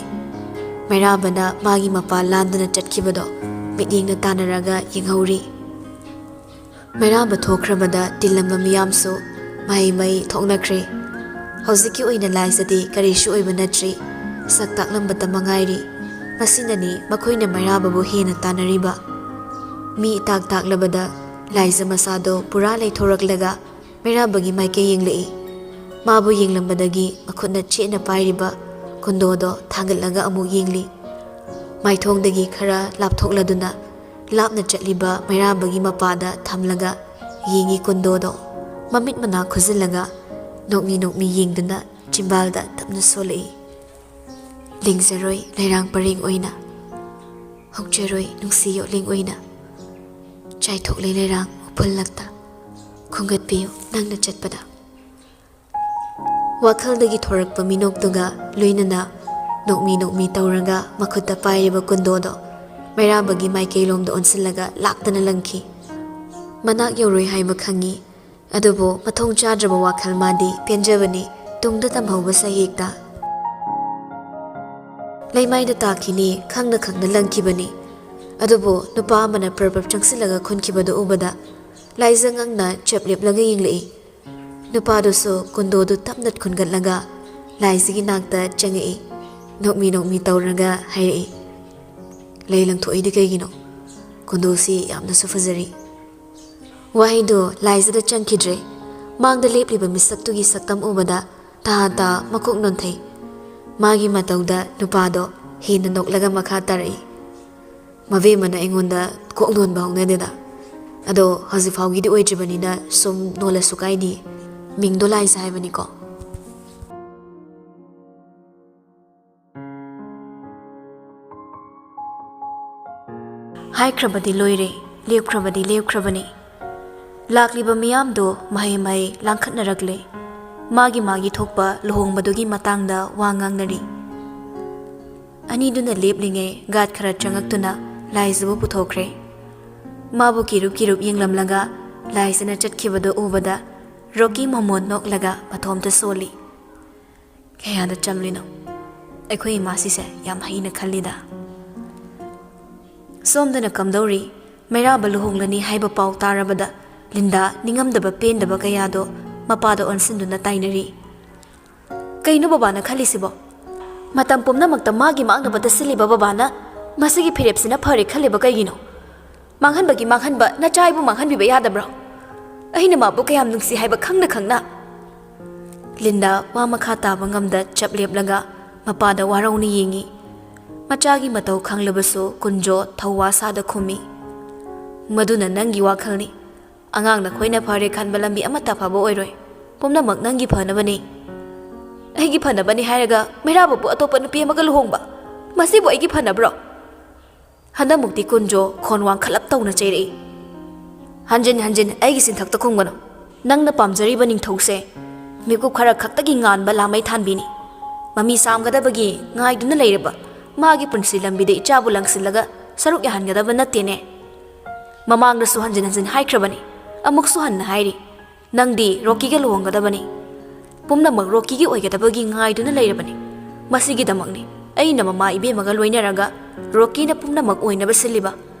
ꯃꯩꯔꯥꯕꯅ ꯃꯥꯒꯤ ꯃꯄꯥ ꯂꯥꯟꯗꯨꯅ ꯆꯠꯈꯤꯕꯗꯣ ꯃꯤꯠꯌꯦꯡꯅ ꯇꯥꯟꯅꯔꯒ ꯌꯦꯡꯍꯧꯔꯤ꯫ ꯃꯩꯔꯥꯕ ꯊꯣꯛꯈ꯭ꯔꯕꯗ ꯇꯤꯜꯂꯝꯕ ꯃꯤꯌꯥꯝꯁꯨ ꯃꯍꯩ ꯃꯍꯩ ꯊꯣꯛꯅꯈ꯭ꯔꯦ꯫ ꯍꯧꯖꯤꯛꯀꯤ ꯑꯣꯏꯅ ꯂꯥꯏꯖꯗꯤ ꯀꯔꯤꯁꯨ ꯑꯣꯏꯕ ꯅꯠꯇ꯭ꯔꯤ, ꯁꯛ ꯇꯥꯛꯂꯝꯕꯇ ꯃꯉꯥꯏꯔꯤ꯫ ꯃꯁꯤꯅꯅꯤ ꯃꯈꯣꯏꯅ ꯃꯩꯔꯥꯕꯕꯨ ꯍꯦꯟꯅ ꯇꯥꯟꯅꯔꯤꯕ꯫ ꯃꯤ ꯏꯇꯥꯛ ꯇꯥꯛꯂꯕꯗ ꯂꯥꯏꯖ ꯃꯆꯥꯗꯣ ꯄꯨꯔꯥ ꯂꯩꯊꯣꯔꯛꯂꯒ ꯃꯩꯔꯥꯕꯒꯤ ꯃꯥꯏꯀꯩ ꯌꯦꯡꯂꯛꯏ꯫ ꯃꯥꯕꯨ ꯌꯦꯡꯂꯝꯕꯗꯒꯤ ꯃꯈꯨꯠꯅ ꯆꯦꯠꯅ ꯄꯥꯏꯔꯤꯕ ꯀꯨꯟꯗꯣꯗꯣ ꯊꯥꯡꯒꯠꯂꯒ ꯑꯃꯨꯛ ꯌꯦꯡꯂꯤ꯫ ꯃꯥꯏꯊꯣꯡꯗꯒꯤ ꯈꯔ ꯂꯥꯞꯊꯣꯛꯂꯗꯨꯅ ꯂꯥꯞꯅ ꯆꯠꯂꯤꯕ ꯃꯩꯔꯥꯕꯒꯤ ꯃꯄꯥꯗ ꯊꯝꯂꯒ ꯌꯦꯡꯉꯤ ꯀꯨꯟꯗꯣꯗꯣ꯫ ꯃꯃꯤꯠ ꯃꯅꯥ ꯈꯨꯖꯤꯜꯂꯒ ꯅꯣꯛꯃꯤ ꯅꯣꯛꯃꯤ ꯌꯦꯡꯗꯨꯅ ꯆꯤꯝꯕꯥꯜꯗ ꯇꯞꯅ ꯁꯣꯜꯂꯛꯏ꯫ "ꯂꯦꯡꯖꯔꯣꯏ ꯂꯩꯔꯥꯡ ꯄꯔꯦꯡ ꯑꯣꯏꯅ, ꯍꯧꯖꯔꯣꯏ ꯅꯨꯡꯁꯤ ꯌꯣꯠꯂꯦꯡ ꯑꯣꯏꯅ, ꯆꯥꯏꯊꯣꯛꯂꯦ ꯂꯩꯔꯥꯡ ꯎꯐꯨꯜꯂꯛꯇ, ꯈꯣꯝꯒꯠꯄꯤꯌꯨ ꯅꯪꯅ ꯆꯠꯄꯗ"꯫ ꯋꯥꯈꯜꯗꯒꯤ ꯊꯣꯔꯛꯄ ꯃꯤꯅꯣꯛꯇꯨꯒ ꯂꯣꯏꯅꯅ ꯅꯣꯛꯃꯤ ꯅꯣꯛꯃꯤ ꯇꯧꯔꯒ ꯃꯈꯨꯠꯇ ꯄꯥꯏꯔꯤꯕ ꯀꯨꯟꯗꯣꯗꯣ ꯃꯩꯔꯥꯕꯒꯤ ꯃꯥꯏꯀꯩꯂꯣꯝꯗ ꯑꯣꯟꯁꯤꯜꯂꯒ ꯂꯥꯛꯇꯅ ꯂꯪꯈꯤ꯫ ꯃꯅꯥꯛ ꯌꯧꯔꯣꯏ ꯍꯥꯏꯕ ꯈꯪꯉꯤ, ꯑꯗꯨꯕꯨ ꯃꯊꯣꯡ ꯆꯥꯗ꯭ꯔꯕ ꯋꯥꯈꯜ ꯃꯥꯗꯤ ꯄꯦꯟꯖꯕꯅꯤ ꯇꯨꯡꯗ ꯇꯝꯍꯧꯕ ꯁꯩꯍꯦꯛꯇ꯫ ꯂꯩꯃꯥꯏꯗ ꯇꯥꯈꯤꯅꯤ ꯈꯪꯅ ꯈꯪꯅ ꯂꯪꯈꯤꯕꯅꯤ꯫ ꯑꯗꯨꯕꯨ ꯅꯨꯄꯥ ꯑꯃꯅ ꯄ꯭ꯔꯞ ꯄ꯭ꯔꯞ ꯆꯪꯁꯤꯜꯂꯒ ꯈꯨꯟꯈꯤꯕꯗꯨ ꯎꯕꯗ ꯂꯥꯏꯖ ꯉꯛꯅ ꯆꯞ ꯂꯦꯞꯂꯒ ꯌꯦꯡꯂꯛꯏ꯫ ꯅꯨꯄꯥꯗꯨꯁꯨ ꯀꯨꯟꯗꯣꯗꯨ ꯇꯞꯅ ꯈꯨꯟꯒꯠꯂꯒ ꯂꯥꯏꯖꯒꯤ ꯅꯥꯛꯇ ꯆꯪꯉꯛꯏ꯫ ꯅꯣꯛꯃꯤ ꯅꯣꯛꯃꯤ ꯇꯧꯔꯒ ꯍꯥꯏꯔꯛꯏ, "ꯂꯩ ꯂꯪꯊꯣꯛꯏꯗꯤ ꯀꯩꯒꯤꯅꯣ? ꯀꯨꯟꯗꯣꯁꯤ ꯌꯥꯝꯅꯁꯨ ꯐꯖꯔꯤ꯫" ꯋꯥꯍꯩꯗꯨ ꯂꯥꯏꯖꯗ ꯆꯪꯈꯤꯗ꯭ꯔꯦ꯫ ꯃꯥꯡꯗ ꯂꯦꯞꯂꯤꯕ ꯃꯤꯁꯛꯇꯨꯒꯤ ꯁꯛꯇꯝ ꯎꯕꯗ ꯇꯥ ꯇꯥ ꯃꯀꯣꯛ ꯅꯣꯟꯊꯩ꯫ ꯃꯥꯒꯤ ꯃꯇꯧꯗ ꯅꯨꯄꯥꯗꯣ ꯍꯦꯟꯅ ꯅꯣꯛꯂꯒ ꯃꯈꯥ ꯇꯥꯔꯛꯏ, "ꯃꯕꯦꯝꯃꯅ ꯑꯩꯉꯣꯟꯗ ꯀꯣꯛ ꯅꯣꯟꯕ ꯍꯧꯅꯗꯦꯗ꯫ ꯑꯗꯣ ꯍꯧꯖꯤꯛ ꯐꯥꯎꯒꯤꯗꯤ ꯑꯣꯏꯗ꯭ꯔꯤꯕꯅꯤꯅ ꯁꯨꯝ ꯅꯣꯜꯂꯁꯨ ꯀꯥꯏꯗꯦ꯫ ꯃꯤꯡꯗꯣ ꯂꯥꯏꯖ ꯍꯥꯏꯕꯅꯤꯀꯣ꯫" ꯍꯥꯏꯈ꯭ꯔꯕꯗꯤ ꯂꯣꯏꯔꯦ, ꯂꯦꯞꯈ꯭ꯔꯕꯗꯤ ꯂꯦꯞꯈ꯭ꯔꯕꯅꯤ꯫ ꯂꯥꯛꯂꯤꯕ ꯃꯤꯌꯥꯝꯗꯣ ꯃꯍꯩ ꯃꯍꯩ ꯂꯥꯡꯈꯠꯅꯔꯛꯂꯦ꯫ ꯃꯥꯒꯤ ꯃꯥꯒꯤ ꯊꯣꯛꯄ ꯂꯨꯍꯣꯡꯕꯗꯨꯒꯤ ꯃꯇꯥꯡꯗ ꯋꯥ ꯉꯥꯡꯅꯔꯤ꯫ ꯑꯅꯤꯗꯨꯅ ꯂꯦꯞꯂꯤꯉꯩ ꯒꯥꯔꯗ ꯈꯔ ꯆꯪꯉꯛꯇꯨꯅ ꯂꯥꯏꯖꯕꯨ ꯄꯨꯊꯣꯛꯈ꯭ꯔꯦ꯫ ꯃꯥꯕꯨ ꯀꯤꯔꯨꯞ ꯀꯤꯔꯨꯞ ꯌꯦꯡꯂꯝꯂꯒ ꯂꯥꯏꯖꯅ ꯆꯠꯈꯤꯕꯗꯨ ꯎꯕꯗ ꯔꯣꯀꯤ ꯃꯃꯣꯟ ꯅꯣꯛꯂꯒ ꯃꯊꯣꯝꯇ ꯁꯣꯜꯂꯤ꯫ "ꯀꯌꯥꯗ ꯆꯝꯂꯤꯅꯣ! ꯑꯩꯈꯣꯏ ꯏꯃꯥꯁꯤꯁꯦ ꯌꯥꯝ ꯍꯩꯅ ꯈꯜꯂꯤꯗ꯫" ꯁꯣꯝꯗꯅ ꯀꯝꯗꯧꯔꯤ? ꯃꯩꯔꯥꯕ ꯂꯨꯍꯣꯡꯂꯅꯤ ꯍꯥꯏꯕ ꯄꯥꯎ ꯇꯥꯔꯕꯗ ꯂꯤꯟꯗꯥ ꯅꯤꯡꯉꯝꯗꯕ ꯄꯦꯟꯗꯕ ꯀꯌꯥꯗꯣ ꯃꯄꯥꯗ ꯑꯣꯟꯁꯤꯟꯗꯨꯅ ꯇꯥꯏꯅꯔꯤ꯫ "ꯀꯩꯅꯣ ꯕꯕꯥꯅ ꯈꯜꯂꯤꯁꯤꯕꯣ? ꯃꯇꯝ ꯄꯨꯝꯅꯃꯛꯇ ꯃꯥꯒꯤ ꯃꯥꯡꯅꯕꯇ ꯁꯤꯜꯂꯤꯕ ꯕꯕꯥꯅ ꯃꯁꯤꯒꯤ ꯐꯤꯔꯦꯞꯁꯤꯅ ꯐꯔꯦ ꯈꯜꯂꯤꯕ ꯀꯩꯒꯤꯅꯣ? ꯃꯥꯡꯍꯟꯕꯒꯤ ꯃꯥꯡꯍꯟꯕ ꯅꯆꯥ ꯑꯩꯕꯨ ꯃꯥꯡꯍꯟꯕꯤꯕ ꯌꯥꯗꯕ꯭ꯔꯣ? ꯑꯩꯅ ꯃꯥꯕꯨ ꯀꯌꯥꯝ ꯅꯨꯡꯁꯤ ꯍꯥꯏꯕ ꯈꯪꯅ ꯈꯪꯅ꯫" ꯂꯤꯟꯗꯥ ꯋꯥ ꯃꯈꯥ ꯇꯥꯕ ꯉꯝꯗ ꯆꯞ ꯂꯦꯞꯂꯒ ꯃꯄꯥꯗ ꯋꯥꯔꯧꯅ ꯌꯦꯡꯉꯤ꯫ ꯃꯆꯥꯒꯤ ꯃꯇꯧ ꯈꯪꯂꯕꯁꯨ ꯀꯨꯟꯖꯣ ꯊꯧꯋꯥ ꯁꯥꯗ ꯈꯨꯝꯃꯤ, "ꯃꯗꯨꯅ ꯅꯪꯒꯤ ꯋꯥꯈꯜꯅꯤ꯫ ꯑꯉꯥꯡ ꯅꯈꯣꯏꯅ ꯐꯔꯦ ꯈꯟꯕ ꯂꯝꯕꯤ ꯑꯃꯠꯇ ꯐꯕ ꯑꯣꯏꯔꯣꯏ꯫ ꯄꯨꯝꯅꯃꯛ ꯅꯪꯒꯤ ꯐꯅꯕꯅꯤ꯫" "ꯑꯩꯒꯤ ꯐꯅꯕꯅꯤ ꯍꯥꯏꯔꯒ ꯃꯩꯔꯥꯕꯕꯨ ꯑꯇꯣꯞꯄ ꯅꯨꯄꯤ ꯑꯃꯒ ꯂꯨꯍꯣꯡꯕ? ꯃꯁꯤꯕꯨ ꯑꯩꯒꯤ ꯐꯅꯕ꯭ꯔꯣ?" ꯍꯟꯗꯛꯃꯨꯛꯇꯤ ꯀꯨꯟꯖꯣ ꯈꯣꯟ ꯋꯥꯡꯈꯠꯂꯞ ꯇꯧꯅ ꯆꯩꯔꯛꯏ꯫ "ꯍꯟꯖꯤꯟ ꯍꯟꯖꯤꯟ ꯑꯩꯒꯤ ꯆꯤꯟꯊꯛꯇ ꯈꯨꯝꯒꯅꯨ꯫ ꯅꯪꯅ ꯄꯥꯝꯖꯔꯤꯕ ꯅꯤꯡꯊꯧꯁꯦ ꯃꯤꯀꯨꯞ ꯈꯔ ꯈꯛꯇꯒꯤ ꯉꯥꯟꯕ ꯂꯥꯃꯩ ꯊꯥꯟꯕꯤꯅꯤ꯫ ꯃꯃꯤ ꯁꯥꯝꯒꯗꯕꯒꯤ ꯉꯥꯏꯗꯨꯅ ꯂꯩꯔꯕ ꯃꯥꯒꯤ ꯄꯨꯟꯁꯤ ꯂꯝꯕꯤꯗ ꯏꯆꯥꯕꯨ ꯂꯪꯁꯤꯜꯂꯒ ꯁꯔꯨꯛ ꯌꯥꯍꯟꯒꯗꯕ ꯅꯠꯇꯦꯅꯦ꯫ ꯃꯃꯥꯡꯗꯁꯨ ꯍꯟꯖꯤꯟ ꯍꯟꯖꯤꯟ ꯍꯥꯏꯈ꯭ꯔꯕꯅꯤ, ꯑꯃꯨꯛꯁꯨ ꯍꯟꯅ ꯍꯥꯏꯔꯤ, ꯅꯪꯗꯤ ꯔꯣꯀꯤꯒ ꯂꯨꯍꯣꯡꯒꯗꯕꯅꯤ꯫ ꯄꯨꯝꯅꯃꯛ ꯔꯣꯀꯤꯒꯤ ꯑꯣꯏꯒꯗꯕꯒꯤ ꯉꯥꯏꯗꯨꯅ ꯂꯩꯔꯕꯅꯤ꯫ ꯃꯁꯤꯒꯤꯗꯃꯛꯅꯤ ꯑꯩꯅ ꯃꯃꯥ ꯏꯕꯦꯝꯃꯒ ꯂꯣꯏꯅꯔꯒ ꯔꯣꯀꯤꯅ ꯄꯨꯝꯅꯃꯛ ꯑꯣꯏꯅꯕ ꯁꯤꯜꯂꯤꯕ꯫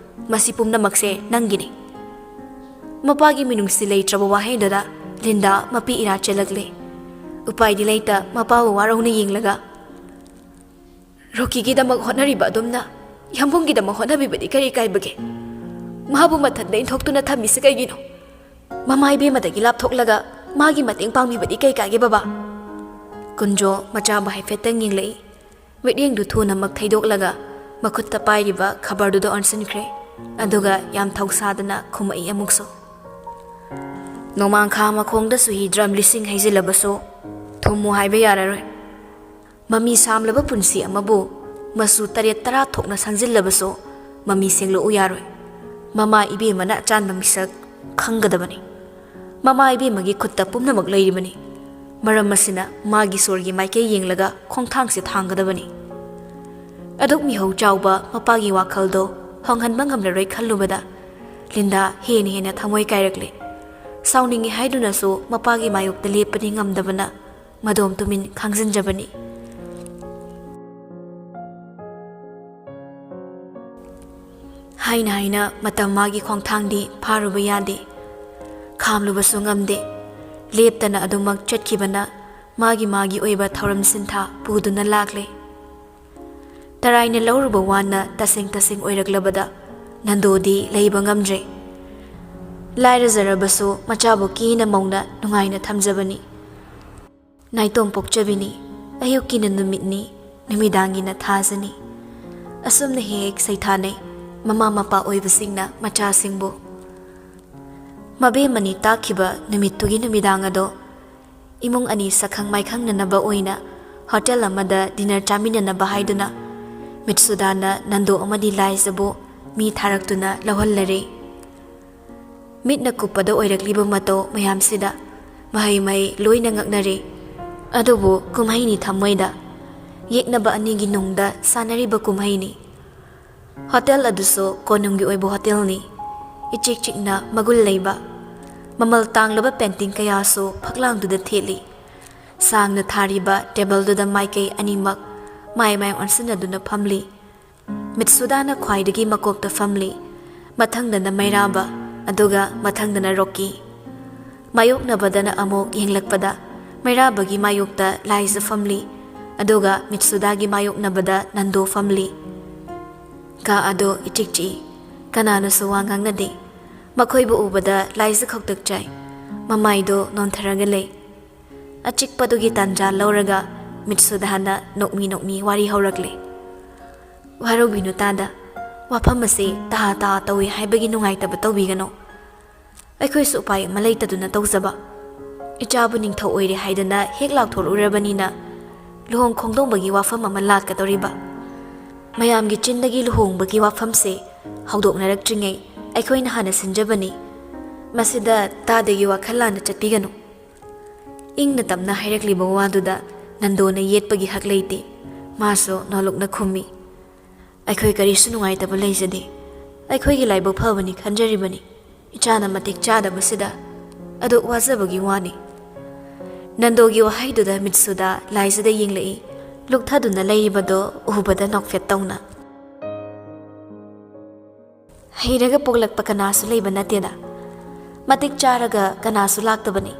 ꯃꯁꯤ ꯄꯨꯝꯅꯃꯛꯁꯦ ꯅꯪꯒꯤꯅꯤ꯫ ꯃꯄꯥꯒꯤ ꯃꯤꯅꯨꯡꯁꯤ ꯂꯩꯇ꯭ꯔꯕ ꯋꯥꯍꯩꯗꯨꯗ ꯂꯤꯟꯗꯥ ꯃꯄꯤ ꯏꯔꯥ ꯆꯦꯜꯂꯛꯂꯦ꯫ ꯎꯄꯥꯏꯗꯤ ꯂꯩꯇ ꯃꯄꯥꯕꯨ ꯋꯥꯔꯧꯅ ꯌꯦꯡꯂꯒ, "ꯔꯣꯀꯤꯒꯤꯗꯃꯛ ꯍꯣꯠꯅꯔꯤꯕ ꯑꯗꯨꯝꯅ ꯌꯥꯝꯕꯨꯡꯒꯤꯗꯃꯛ ꯍꯣꯠꯅꯕꯤꯕꯗꯤ ꯀꯔꯤ ꯀꯥꯏꯕꯒꯦ? ꯃꯍꯥꯛꯄꯨ ꯃꯊꯟꯗ ꯏꯟꯊꯣꯛꯇꯨꯅ ꯊꯝꯃꯤꯁꯤ ꯀꯩꯒꯤꯅꯣ? ꯃꯃꯥ ꯏꯕꯦꯝꯃꯗꯒꯤ ꯂꯥꯞꯊꯣꯛꯂꯒ ꯃꯥꯒꯤ ꯃꯇꯦꯡ ꯄꯥꯡꯕꯤꯕꯗꯤ ꯀꯩ ꯀꯥꯏꯒꯦ ꯕꯕꯥ?" ꯀꯨꯟꯖꯣ ꯃꯆꯥꯕꯨ ꯍꯥꯏꯐꯦꯠꯇꯪ ꯌꯦꯡꯂꯛꯏ꯫ ꯃꯤꯠꯌꯦꯡꯗꯨ ꯊꯨꯅꯃꯛ ꯊꯩꯗꯣꯛꯂꯒ ꯃꯈꯨꯠꯇ ꯄꯥꯏꯔꯤꯕ ꯈꯕꯔꯗꯨꯗ ꯑꯣꯟꯁꯤꯟꯈ꯭ꯔꯦ꯫ ꯑꯗꯨꯒ ꯌꯥꯝ ꯊꯧꯁꯥꯗꯅ ꯈꯨꯝꯃꯛꯏ ꯑꯃꯨꯛꯁꯨ, "ꯅꯣꯡꯃꯥꯡꯈꯥ ꯃꯈꯣꯡꯗꯁꯨ ꯍꯤ ꯗ꯭ꯔꯝ ꯂꯤꯁꯤꯡ ꯍꯩꯖꯤꯜꯂꯕꯁꯨ ꯊꯨꯝꯃꯨ ꯍꯥꯏꯕ ꯌꯥꯔꯔꯣꯏ꯫ ꯃꯃꯤ ꯁꯥꯝꯂꯕ ꯄꯨꯟꯁꯤ ꯑꯃꯕꯨ ꯃꯆꯨ ꯇꯔꯦꯠ ꯇꯔꯥ ꯊꯣꯛꯅ ꯁꯪꯖꯤꯜꯂꯕꯁꯨ ꯃꯃꯤ ꯁꯦꯡꯂꯛꯎ ꯌꯥꯔꯣꯏ꯫ ꯃꯃꯥ ꯏꯕꯦꯝꯃꯅ ꯑꯆꯥꯟꯕ ꯃꯤꯁꯛ ꯈꯪꯒꯗꯕꯅꯤ꯫ ꯃꯃꯥ ꯏꯕꯦꯝꯃꯒꯤ ꯈꯨꯠꯇ ꯄꯨꯝꯅꯃꯛ ꯂꯩꯔꯤꯕꯅꯤ꯫ ꯃꯔꯝ ꯑꯁꯤꯅ ꯃꯥꯒꯤ ꯁꯣꯔꯒꯤ ꯃꯥꯏꯀꯩ ꯌꯦꯡꯂꯒ ꯈꯣꯡꯊꯥꯡꯁꯦ ꯊꯥꯡꯒꯗꯕꯅꯤ꯫" ꯑꯗꯨꯛ ꯃꯤꯍꯧ ꯆꯥꯎꯕ ꯃꯄꯥꯒꯤ ꯋꯥꯈꯜꯗꯣ ꯍꯣꯡꯍꯟꯕ ꯉꯝꯂꯔꯣꯏ ꯈꯜꯂꯨꯕꯗ ꯂꯤꯟꯗꯥ ꯍꯦꯟꯅ ꯍꯦꯟꯅ ꯊꯃꯣꯏ ꯀꯥꯏꯔꯛꯂꯦ꯫ ꯁꯥꯎꯅꯤꯡꯉꯤ ꯍꯥꯏꯗꯨꯅꯁꯨ ꯃꯄꯥꯒꯤ ꯃꯥꯌꯣꯛꯇ ꯂꯦꯞꯄꯗꯤ ꯉꯝꯗꯕꯅ ꯃꯗꯣꯝ ꯇꯨꯃꯤꯟ ꯈꯥꯡꯖꯤꯟꯖꯕꯅꯤ꯫ ꯍꯥꯏꯅ ꯍꯥꯏꯅ ꯃꯇꯝ ꯃꯥꯒꯤ ꯈꯣꯡꯊꯥꯡꯗꯤ ꯐꯥꯔꯨꯕ ꯌꯥꯗꯦ꯫ ꯈꯥꯝꯂꯨꯕꯁꯨ ꯉꯝꯗꯦ꯫ ꯂꯦꯞꯇꯅ ꯑꯗꯨꯃꯛ ꯆꯠꯈꯤꯕꯅ ꯃꯥꯒꯤ ꯃꯥꯒꯤ ꯑꯣꯏꯕ ꯊꯧꯔꯝ ꯁꯤꯟꯊꯥ ꯄꯨꯗꯨꯅ ꯂꯥꯛꯂꯦ꯫ ꯇꯔꯥꯏꯅ ꯂꯧꯔꯨꯕ ꯋꯥꯅ ꯇꯁꯦꯡ ꯇꯁꯦꯡ ꯑꯣꯏꯔꯛꯂꯕꯗ ꯅꯟꯗꯣꯗꯤ ꯂꯩꯕ ꯉꯝꯗ꯭ꯔꯦ꯫ ꯂꯥꯏꯔꯖꯔꯕꯁꯨ ꯃꯆꯥꯕꯨ ꯀꯦꯅ ꯃꯧꯅ ꯅꯨꯡꯉꯥꯏꯅ ꯊꯝꯖꯕꯅꯤ꯫ ꯅꯥꯏꯇꯣꯝ ꯄꯣꯛꯆꯕꯤꯅꯤ, ꯑꯌꯨꯛꯀꯤꯅ ꯅꯨꯃꯤꯠꯅꯤ, ꯅꯨꯃꯤꯗꯥꯡꯒꯤꯅ ꯊꯥꯖꯅꯤ꯫ ꯑꯁꯨꯝꯅ ꯍꯦꯛ ꯍꯦꯛ ꯁꯩꯊꯥꯅꯩ ꯃꯃꯥ ꯃꯄꯥ ꯑꯣꯏꯕꯁꯤꯡꯅ ꯃꯆꯥꯁꯤꯡꯕꯨ꯫ ꯃꯕꯦꯝꯃꯅꯤ ꯇꯥꯛꯈꯤꯕ ꯅꯨꯃꯤꯠꯇꯨꯒꯤ ꯅꯨꯃꯤꯗꯥꯡ ꯑꯗꯣ ꯏꯃꯨꯡ ꯑꯅꯤ ꯁꯛꯈꯪ ꯃꯥꯏꯈꯪꯅꯅꯕ ꯑꯣꯏꯅ ꯍꯣꯇꯦꯜ ꯑꯃꯗ ꯗꯤꯅꯔ ꯆꯥꯃꯤꯟꯅꯅꯕ ꯍꯥꯏꯗꯨꯅ ꯃꯤꯠꯁꯨꯗꯥꯅ ꯅꯟꯗꯣ ꯑꯃꯗꯤ ꯂꯥꯏꯖꯕꯨ ꯃꯤ ꯊꯥꯔꯛꯇꯨꯅ ꯂꯧꯍꯜꯂꯔꯦ꯫ ꯃꯤꯠꯅ ꯀꯨꯞꯄꯗ ꯑꯣꯏꯔꯛꯂꯤꯕ ꯃꯇꯧ ꯃꯌꯥꯝꯁꯤꯗ ꯃꯍꯩ ꯃꯍꯩ ꯂꯣꯏꯅ ꯉꯛꯅꯔꯦ꯫ ꯑꯗꯨꯕꯨ ꯀꯨꯝꯍꯩꯅꯤ ꯊꯃꯣꯏꯗ꯫ ꯌꯦꯛꯅꯕ ꯑꯅꯤꯒꯤ ꯅꯨꯡꯗ ꯁꯥꯟꯅꯔꯤꯕ ꯀꯨꯝꯍꯩꯅꯤ꯫ ꯍꯣꯇꯦꯜ ꯑꯗꯨꯁꯨ ꯀꯣꯅꯨꯡꯒꯤ ꯑꯣꯏꯕ ꯍꯣꯇꯦꯜꯅꯤ꯫ ꯏꯆꯤꯛ ꯆꯤꯛꯅ ꯃꯒꯨꯟ ꯂꯩꯕ꯫ ꯃꯃꯜ ꯇꯥꯡꯂꯕ ꯄꯦꯟꯇꯤꯡ ꯀꯌꯥꯁꯨ ꯐꯛꯂꯥꯡꯗꯨꯗ ꯊꯦꯠꯂꯤ꯫ ꯁꯥꯡꯅ ꯊꯥꯔꯤꯕ ꯇꯦꯕꯜꯗꯨꯗ ꯃꯥꯏꯀꯩ ꯑꯅꯤꯃꯛ ꯃꯥꯏ ꯃꯥꯏ ꯑꯣꯟꯁꯤꯟꯅꯗꯨꯅ ꯐꯝꯂꯤ꯫ ꯃꯤꯠꯁꯨꯗꯥꯅ ꯈ꯭ꯋꯥꯏꯗꯒꯤ ꯃꯀꯣꯛꯇ ꯐꯝꯂꯤ, ꯃꯊꯪꯗꯅ ꯃꯩꯔꯥꯕ, ꯑꯗꯨꯒ ꯃꯊꯪꯗꯅ ꯔꯣꯀꯤ꯫ ꯃꯥꯌꯣꯛꯅꯕꯗꯅ ꯑꯃꯨꯛ ꯌꯦꯡꯂꯛꯄꯗ ꯃꯩꯔꯥꯕꯒꯤ ꯃꯥꯌꯣꯛꯇ ꯂꯥꯏꯖ ꯐꯝꯂꯤ, ꯑꯗꯨꯒ ꯃꯤꯠꯁꯨꯗꯥꯒꯤ ꯃꯥꯌꯣꯛꯅꯕꯗ ꯅꯟꯗꯣ ꯐꯝꯂꯤ꯫ ꯀꯥ ꯑꯗꯨ ꯏꯆꯤꯛ ꯆꯤꯛꯏ꯫ ꯀꯅꯥꯅꯁꯨ ꯋꯥ ꯉꯥꯡꯅꯗꯦ꯫ ꯃꯈꯣꯏꯕꯨ ꯎꯕꯗ ꯂꯥꯏꯖ ꯈꯧꯇꯛ ꯆꯥꯏ꯫ ꯃꯃꯥꯏꯗꯣ ꯅꯣꯟꯊꯔꯒ ꯂꯩ꯫ ꯑꯆꯤꯛꯄꯗꯨꯒꯤ ꯇꯥꯟꯖꯥ ꯂꯧꯔꯒ ꯃꯤꯠꯁꯨꯗꯥꯅ ꯅꯣꯛꯃꯤ ꯅꯣꯛꯃꯤ ꯋꯥꯔꯤ ꯍꯧꯔꯛꯂꯦ꯫ "ꯋꯥꯔꯧꯕꯤꯅꯨ ꯇꯥꯗ, ꯋꯥꯐꯝ ꯑꯁꯤ ꯇꯥ ꯇꯥ ꯇꯧꯏ ꯍꯥꯏꯕꯒꯤ ꯅꯨꯡꯉꯥꯏꯇꯕ ꯇꯧꯕꯤꯒꯅꯨ꯫ ꯑꯩꯈꯣꯏꯁꯨ ꯎꯄꯥꯏ ꯑꯃ ꯂꯩꯇꯗꯨꯅ ꯇꯧꯖꯕ꯫ ꯏꯆꯥꯕꯨ ꯅꯤꯡꯊꯧ ꯑꯣꯏꯔꯦ ꯍꯥꯏꯗꯅ ꯍꯦꯛ ꯂꯥꯎꯊꯣꯔꯛꯎꯔꯕꯅꯤꯅ ꯂꯨꯍꯣꯡ ꯈꯣꯡꯗꯣꯡꯕꯒꯤ ꯋꯥꯐꯝ ꯑꯃ ꯂꯥꯛꯀꯗꯧꯔꯤꯕ꯫ ꯃꯌꯥꯝꯒꯤ ꯆꯤꯟꯗꯒꯤ ꯂꯨꯍꯣꯡꯕꯒꯤ ꯋꯥꯐꯝꯁꯦ ꯍꯧꯗꯣꯛꯅꯔꯛꯇ꯭ꯔꯤꯉꯩ ꯑꯩꯈꯣꯏꯅ ꯍꯥꯟꯅ ꯁꯤꯟꯖꯕꯅꯤ꯫ ꯃꯁꯤꯗ ꯇꯥꯗꯒꯤ ꯋꯥꯈꯜ ꯂꯥꯟꯅ ꯆꯠꯄꯤꯒꯅꯨ꯫" ꯏꯪꯅ ꯇꯞꯅ ꯍꯥꯏꯔꯛꯂꯤꯕ ꯋꯥꯗꯨꯗ ꯅꯟꯗꯣꯅ ꯌꯦꯠꯄꯒꯤ ꯍꯛ ꯂꯩꯇꯦ꯫ ꯃꯥꯁꯨ ꯅꯣꯂꯨꯛꯅ ꯈꯨꯝꯃꯤ, "ꯑꯩꯈꯣꯏ ꯀꯔꯤꯁꯨ ꯅꯨꯡꯉꯥꯏꯇꯕ ꯂꯩꯖꯗꯦ꯫ ꯑꯩꯈꯣꯏꯒꯤ ꯂꯥꯏꯕꯛ ꯐꯕꯅꯤ ꯈꯟꯖꯔꯤꯕꯅꯤ꯫ ꯏꯆꯥꯅ ꯃꯇꯤꯛ ꯆꯥꯗꯕꯁꯤꯗ ꯑꯗꯨꯛ ꯋꯥꯖꯕꯒꯤ ꯋꯥꯅꯤ꯫" ꯅꯟꯗꯣꯒꯤ ꯋꯥꯍꯩꯗꯨꯗ ꯃꯤꯠꯁꯨꯗꯥ ꯂꯥꯏꯖꯗ ꯌꯦꯡꯂꯛꯏ, ꯂꯨꯛꯊꯗꯨꯅ ꯂꯩꯔꯤꯕꯗꯣ ꯎꯕꯗ ꯅꯣꯛꯐꯦꯠ ꯇꯧꯅ꯫ "ꯍꯩꯔꯒ ꯄꯣꯛꯂꯛꯄ ꯀꯅꯥꯁꯨ ꯂꯩꯕ ꯅꯠꯇꯦꯗ꯫ ꯃꯇꯤꯛ ꯆꯥꯔꯒ ꯀꯅꯥꯁꯨ ꯂꯥꯛꯇꯕꯅꯤ꯫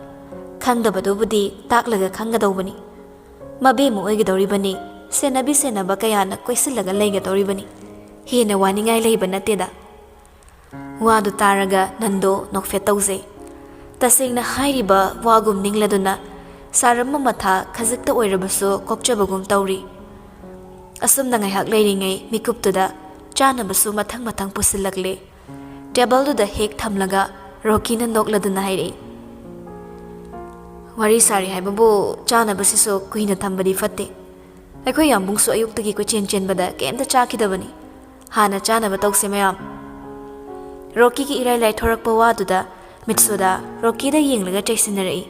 ꯈꯪꯗꯕꯗꯨꯕꯨꯗꯤ ꯇꯥꯛꯂꯒ ꯈꯪꯒꯗꯧꯕꯅꯤ꯫ ꯃꯕꯦꯝꯃ ꯑꯣꯏꯒꯗꯧꯔꯤꯕꯅꯤ, ꯁꯦꯟꯅꯕꯤ ꯁꯦꯟꯅꯕ ꯀꯌꯥꯅ ꯀꯣꯏꯁꯤꯜꯂꯒ ꯂꯩꯒꯗꯧꯔꯤꯕꯅꯤ꯫ ꯍꯦꯟꯅ ꯋꯥꯅꯤꯡꯉꯥꯏ ꯂꯩꯕ ꯅꯠꯇꯦꯗ꯫" ꯋꯥꯗꯨ ꯇꯥꯔꯒ ꯅꯟꯗꯣ ꯅꯣꯛꯐꯦꯠ ꯇꯧꯖꯩ꯫ ꯇꯁꯦꯡꯅ ꯍꯥꯏꯔꯤꯕ ꯋꯥꯒꯨꯝ ꯅꯤꯡꯂꯗꯨꯅ ꯁꯥꯔꯝꯕ ꯃꯊꯥ ꯈꯖꯤꯛꯇ ꯑꯣꯏꯔꯕꯁꯨ ꯀꯣꯛꯆꯕꯒꯨꯝ ꯇꯧꯔꯤ꯫ ꯑꯁꯨꯝꯅ ꯉꯥꯏꯍꯥꯛ ꯂꯩꯔꯤꯉꯩ ꯃꯤꯀꯨꯞꯇꯨꯗ ꯆꯥꯅꯕꯁꯨ ꯃꯊꯪ ꯃꯊꯪ ꯄꯨꯁꯤꯜꯂꯛꯂꯦ꯫ ꯇꯦꯕꯜꯗꯨꯗ ꯍꯦꯛ ꯊꯝꯂꯒ ꯔꯣꯀꯤꯅ ꯅꯣꯛꯂꯗꯨꯅ ꯍꯥꯏꯔꯛꯏ, "ꯋꯥꯔꯤ ꯁꯥꯔꯤ ꯍꯥꯏꯕꯕꯨ ꯆꯥꯅꯕꯁꯤꯁꯨ ꯀꯨꯏꯅ ꯊꯝꯕꯗꯤ ꯐꯠꯇꯦ꯫ ꯑꯩꯈꯣꯏ ꯌꯥꯝꯕꯨꯡꯁꯨ ꯑꯌꯨꯛꯇꯒꯤ ꯀꯣꯏꯆꯦꯟ ꯆꯦꯟꯕꯗ ꯀꯩꯝꯇ ꯆꯥꯈꯤꯗꯕꯅꯤ꯫ ꯍꯥꯟꯅ ꯆꯥꯅꯕ ꯇꯧꯁꯦ ꯃꯌꯥꯝ꯫" ꯔꯣꯀꯤꯒꯤ ꯏꯔꯥꯏ ꯂꯥꯏꯊꯣꯔꯛꯄ ꯋꯥꯗꯨꯗ ꯃꯤꯠꯁꯨꯗꯥ ꯔꯣꯀꯤꯗ ꯌꯦꯡꯂꯒ ꯆꯩꯁꯤꯟꯅꯔꯛꯏ꯫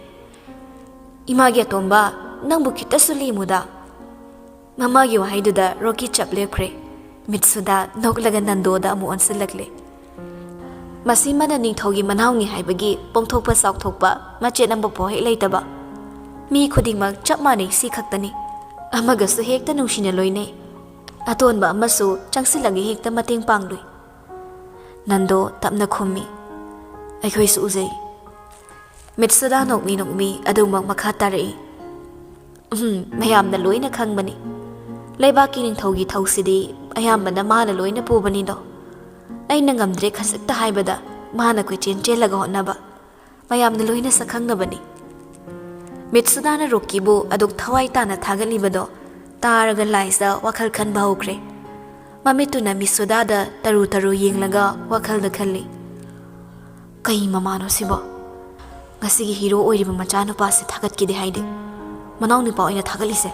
"ꯏꯃꯥꯒꯤ ꯑꯇꯣꯝꯕ, ꯅꯪꯕꯨ ꯈꯤꯇꯁꯨ ꯂꯦꯝꯃꯨꯗ꯫" ꯃꯃꯥꯒꯤ ꯋꯥꯍꯩꯗꯨꯗ ꯔꯣꯀꯤ ꯆꯞ ꯂꯦꯞꯈ꯭ꯔꯦ꯫ ꯃꯤꯠꯁꯨꯗꯥ ꯅꯣꯛꯂꯒ ꯅꯟꯗꯣꯗ ꯑꯃꯨꯛ ꯑꯣꯟꯁꯤꯜꯂꯛꯂꯦ꯫ "ꯃꯁꯤꯃꯅ ꯅꯤꯡꯊꯧꯒꯤ ꯃꯅꯥꯎꯅꯤ ꯍꯥꯏꯕꯒꯤ ꯄꯣꯡꯊꯣꯛꯄ ꯆꯥꯎꯊꯣꯛꯄ ꯃꯆꯦꯠ ꯑꯃꯐꯥꯎ ꯍꯦꯛ ꯂꯩꯇꯕ꯫ ꯃꯤ ꯈꯨꯗꯤꯡꯃꯛ ꯆꯞ ꯃꯥꯟꯅꯩ, ꯁꯤ ꯈꯛꯇꯅꯤ꯫ ꯑꯃꯒꯁꯨ ꯍꯦꯛꯇ ꯅꯨꯡꯁꯤꯅ ꯂꯣꯏꯅꯩ꯫" ꯑꯇꯣꯟꯕ ꯑꯃꯁꯨ ꯆꯪꯁꯤꯜꯂꯒ ꯍꯦꯛꯇ ꯃꯇꯦꯡ ꯄꯥꯡꯂꯨꯏ꯫ ꯅꯟꯗꯣ ꯇꯞꯅ ꯈꯨꯝꯃꯤ, "ꯑꯩꯈꯣꯏꯁꯨ ꯎꯖꯩ꯫" ꯃꯤꯠꯁꯨꯗꯥ ꯅꯣꯛꯃꯤ ꯅꯣꯛꯃꯤ ꯑꯗꯨꯃꯛ ꯃꯈꯥ ꯇꯥꯔꯛꯏ, "ꯎꯝ, ꯃꯌꯥꯝꯅ ꯂꯣꯏꯅ ꯈꯪꯕꯅꯤ꯫ ꯂꯩꯕꯥꯛꯀꯤ ꯅꯤꯡꯊꯧꯒꯤ ꯊꯧꯁꯤꯗꯤ ꯑꯌꯥꯝꯕꯅ ꯃꯥꯅ ꯂꯣꯏꯅ ꯄꯨꯕꯅꯤꯗꯣ꯫ ꯑꯩꯅ ꯉꯝꯗ꯭ꯔꯦ ꯈꯖꯤꯛꯇ ꯍꯥꯏꯕꯗ ꯃꯥꯅ ꯀꯣꯏꯆꯦꯟ ꯆꯦꯜꯂꯒ ꯍꯣꯠꯅꯕ꯫ ꯃꯌꯥꯝꯅ ꯂꯣꯏꯅ ꯁꯛꯈꯪꯅꯕꯅꯤ꯫" ꯃꯤꯠꯁꯨꯗꯥꯅ ꯔꯣꯀꯤꯕꯨ ꯑꯗꯨꯛ ꯊꯋꯥꯏ ꯇꯥꯅ ꯊꯥꯒꯠꯂꯤꯕꯗꯣ ꯇꯥꯔꯒ ꯂꯥꯏꯖꯥ ꯋꯥꯈꯜ ꯈꯟꯕ ꯍꯧꯈ꯭ꯔꯦ꯫ ꯃꯃꯤꯠꯇꯨꯅ ꯃꯤꯠꯁꯨꯗꯥꯗ ꯇꯔꯨ ꯇꯔꯨ ꯌꯦꯡꯂꯒ ꯋꯥꯈꯜꯗ ꯈꯜꯂꯤ, "ꯀꯩ ꯃꯃꯥꯅꯣ ꯁꯤꯕꯣ? ꯉꯁꯤꯒꯤ ꯍꯤꯔꯣ ꯑꯣꯏꯔꯤꯕ ꯃꯆꯥꯅꯨꯄꯥꯁꯦ ꯊꯥꯒꯠꯀꯦꯗꯤ ꯍꯥꯏꯗꯦ, ꯃꯅꯥꯎ ꯅꯨꯄꯥ ꯑꯣꯏꯅ ꯊꯥꯒꯠꯂꯤꯁꯦ꯫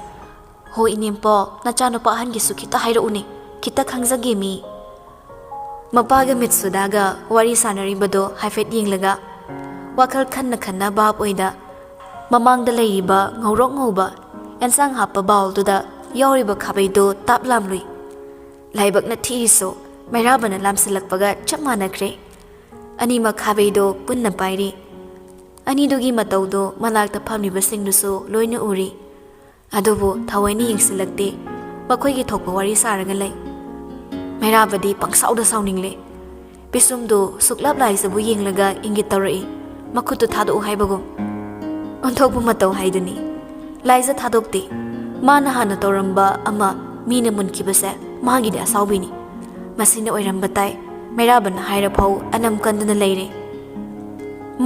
ꯍꯣ ꯏꯅꯦꯝꯄꯣ, ꯅꯆꯥꯅꯨꯄꯥ ꯑꯍꯟꯒꯤꯁꯨ ꯈꯤꯇ ꯍꯥꯏꯔꯛꯎꯅꯦ, ꯈꯤꯇ ꯈꯪꯖꯒꯦ ꯃꯤ꯫" ꯃꯄꯥꯒ ꯃꯤꯠꯁꯨꯗꯥꯒ ꯋꯥꯔꯤ ꯁꯥꯟꯅꯔꯤꯕꯗꯣ ꯍꯥꯏꯐꯦꯠ ꯌꯦꯡꯂꯒ ꯋꯥꯈꯜ ꯈꯟꯅ ꯈꯟꯅ ꯚꯥꯞ ꯑꯣꯏꯗ ꯃꯃꯥꯡꯗ ꯂꯩꯔꯤꯕ ꯉꯧꯔꯣꯛ ꯉꯧꯕ ꯑꯦꯟꯁꯥꯡ ꯍꯥꯞꯄ ꯕꯥꯎꯜꯗꯨꯗ ꯌꯥꯎꯔꯤꯕ ꯈꯥꯕꯩꯗꯣ ꯇꯥꯞ ꯂꯥꯝꯂꯨꯏ꯫ ꯂꯥꯏꯕꯛꯅ ꯊꯤꯔꯤꯁꯨ ꯃꯩꯔꯥꯕꯅ ꯂꯥꯝꯁꯤꯜꯂꯛꯄꯒ ꯆꯞ ꯃꯥꯟꯅꯈ꯭ꯔꯦ꯫ ꯑꯅꯤꯃꯛ ꯈꯥꯕꯩꯗꯣ ꯄꯨꯟꯅ ꯄꯥꯏꯔꯤ꯫ ꯑꯅꯤꯗꯨꯒꯤ ꯃꯇꯧꯗꯣ ꯃꯅꯥꯛꯇ ꯐꯝꯂꯤꯕꯁꯤꯡꯗꯨꯁꯨ ꯂꯣꯏꯅ ꯎꯔꯤ꯫ ꯑꯗꯨꯕꯨ ꯊꯑꯣꯏꯅ ꯌꯦꯡꯁꯤꯜꯂꯛꯇꯦ꯫ ꯃꯈꯣꯏꯒꯤ ꯊꯣꯛꯄ ꯋꯥꯔꯤ ꯁꯥꯔꯒ ꯂꯩ꯫ ꯃꯩꯔꯥꯕꯗꯤ ꯄꯪꯁꯥꯎꯗ ꯁꯥꯎꯅꯤꯡꯂꯦ꯫ ꯄꯤꯁꯨꯝꯗꯨ ꯁꯨꯛꯂꯥꯞ ꯂꯥꯏꯖꯕꯨ ꯌꯦꯡꯂꯒ ꯏꯪꯒꯤꯠ ꯇꯧꯔꯛꯏ, ꯃꯈꯨꯠꯇꯨ ꯊꯥꯗꯣꯛꯎ ꯍꯥꯏꯕꯒꯨꯝ꯫ ꯑꯣꯟꯊꯣꯛꯄ ꯃꯇꯧ ꯍꯥꯏꯗꯨꯅꯤ꯫ ꯂꯥꯏꯖ ꯊꯥꯗꯣꯛꯇꯦ꯫ ꯃꯥꯅ ꯍꯥꯟꯅ ꯇꯧꯔꯝꯕ ꯑꯃ ꯃꯤꯅ ꯃꯨꯟꯈꯤꯕꯁꯦ ꯃꯥꯒꯤꯗꯤ ꯑꯁꯥꯎꯕꯤꯅꯤ꯫ ꯃꯁꯤꯅ ꯑꯣꯏꯔꯝꯕ ꯇꯥꯏ꯫ ꯃꯩꯔꯥꯕꯅ ꯍꯥꯏꯔꯐꯥꯎ ꯑꯅꯝ ꯀꯟꯗꯨꯅ ꯂꯩꯔꯦ꯫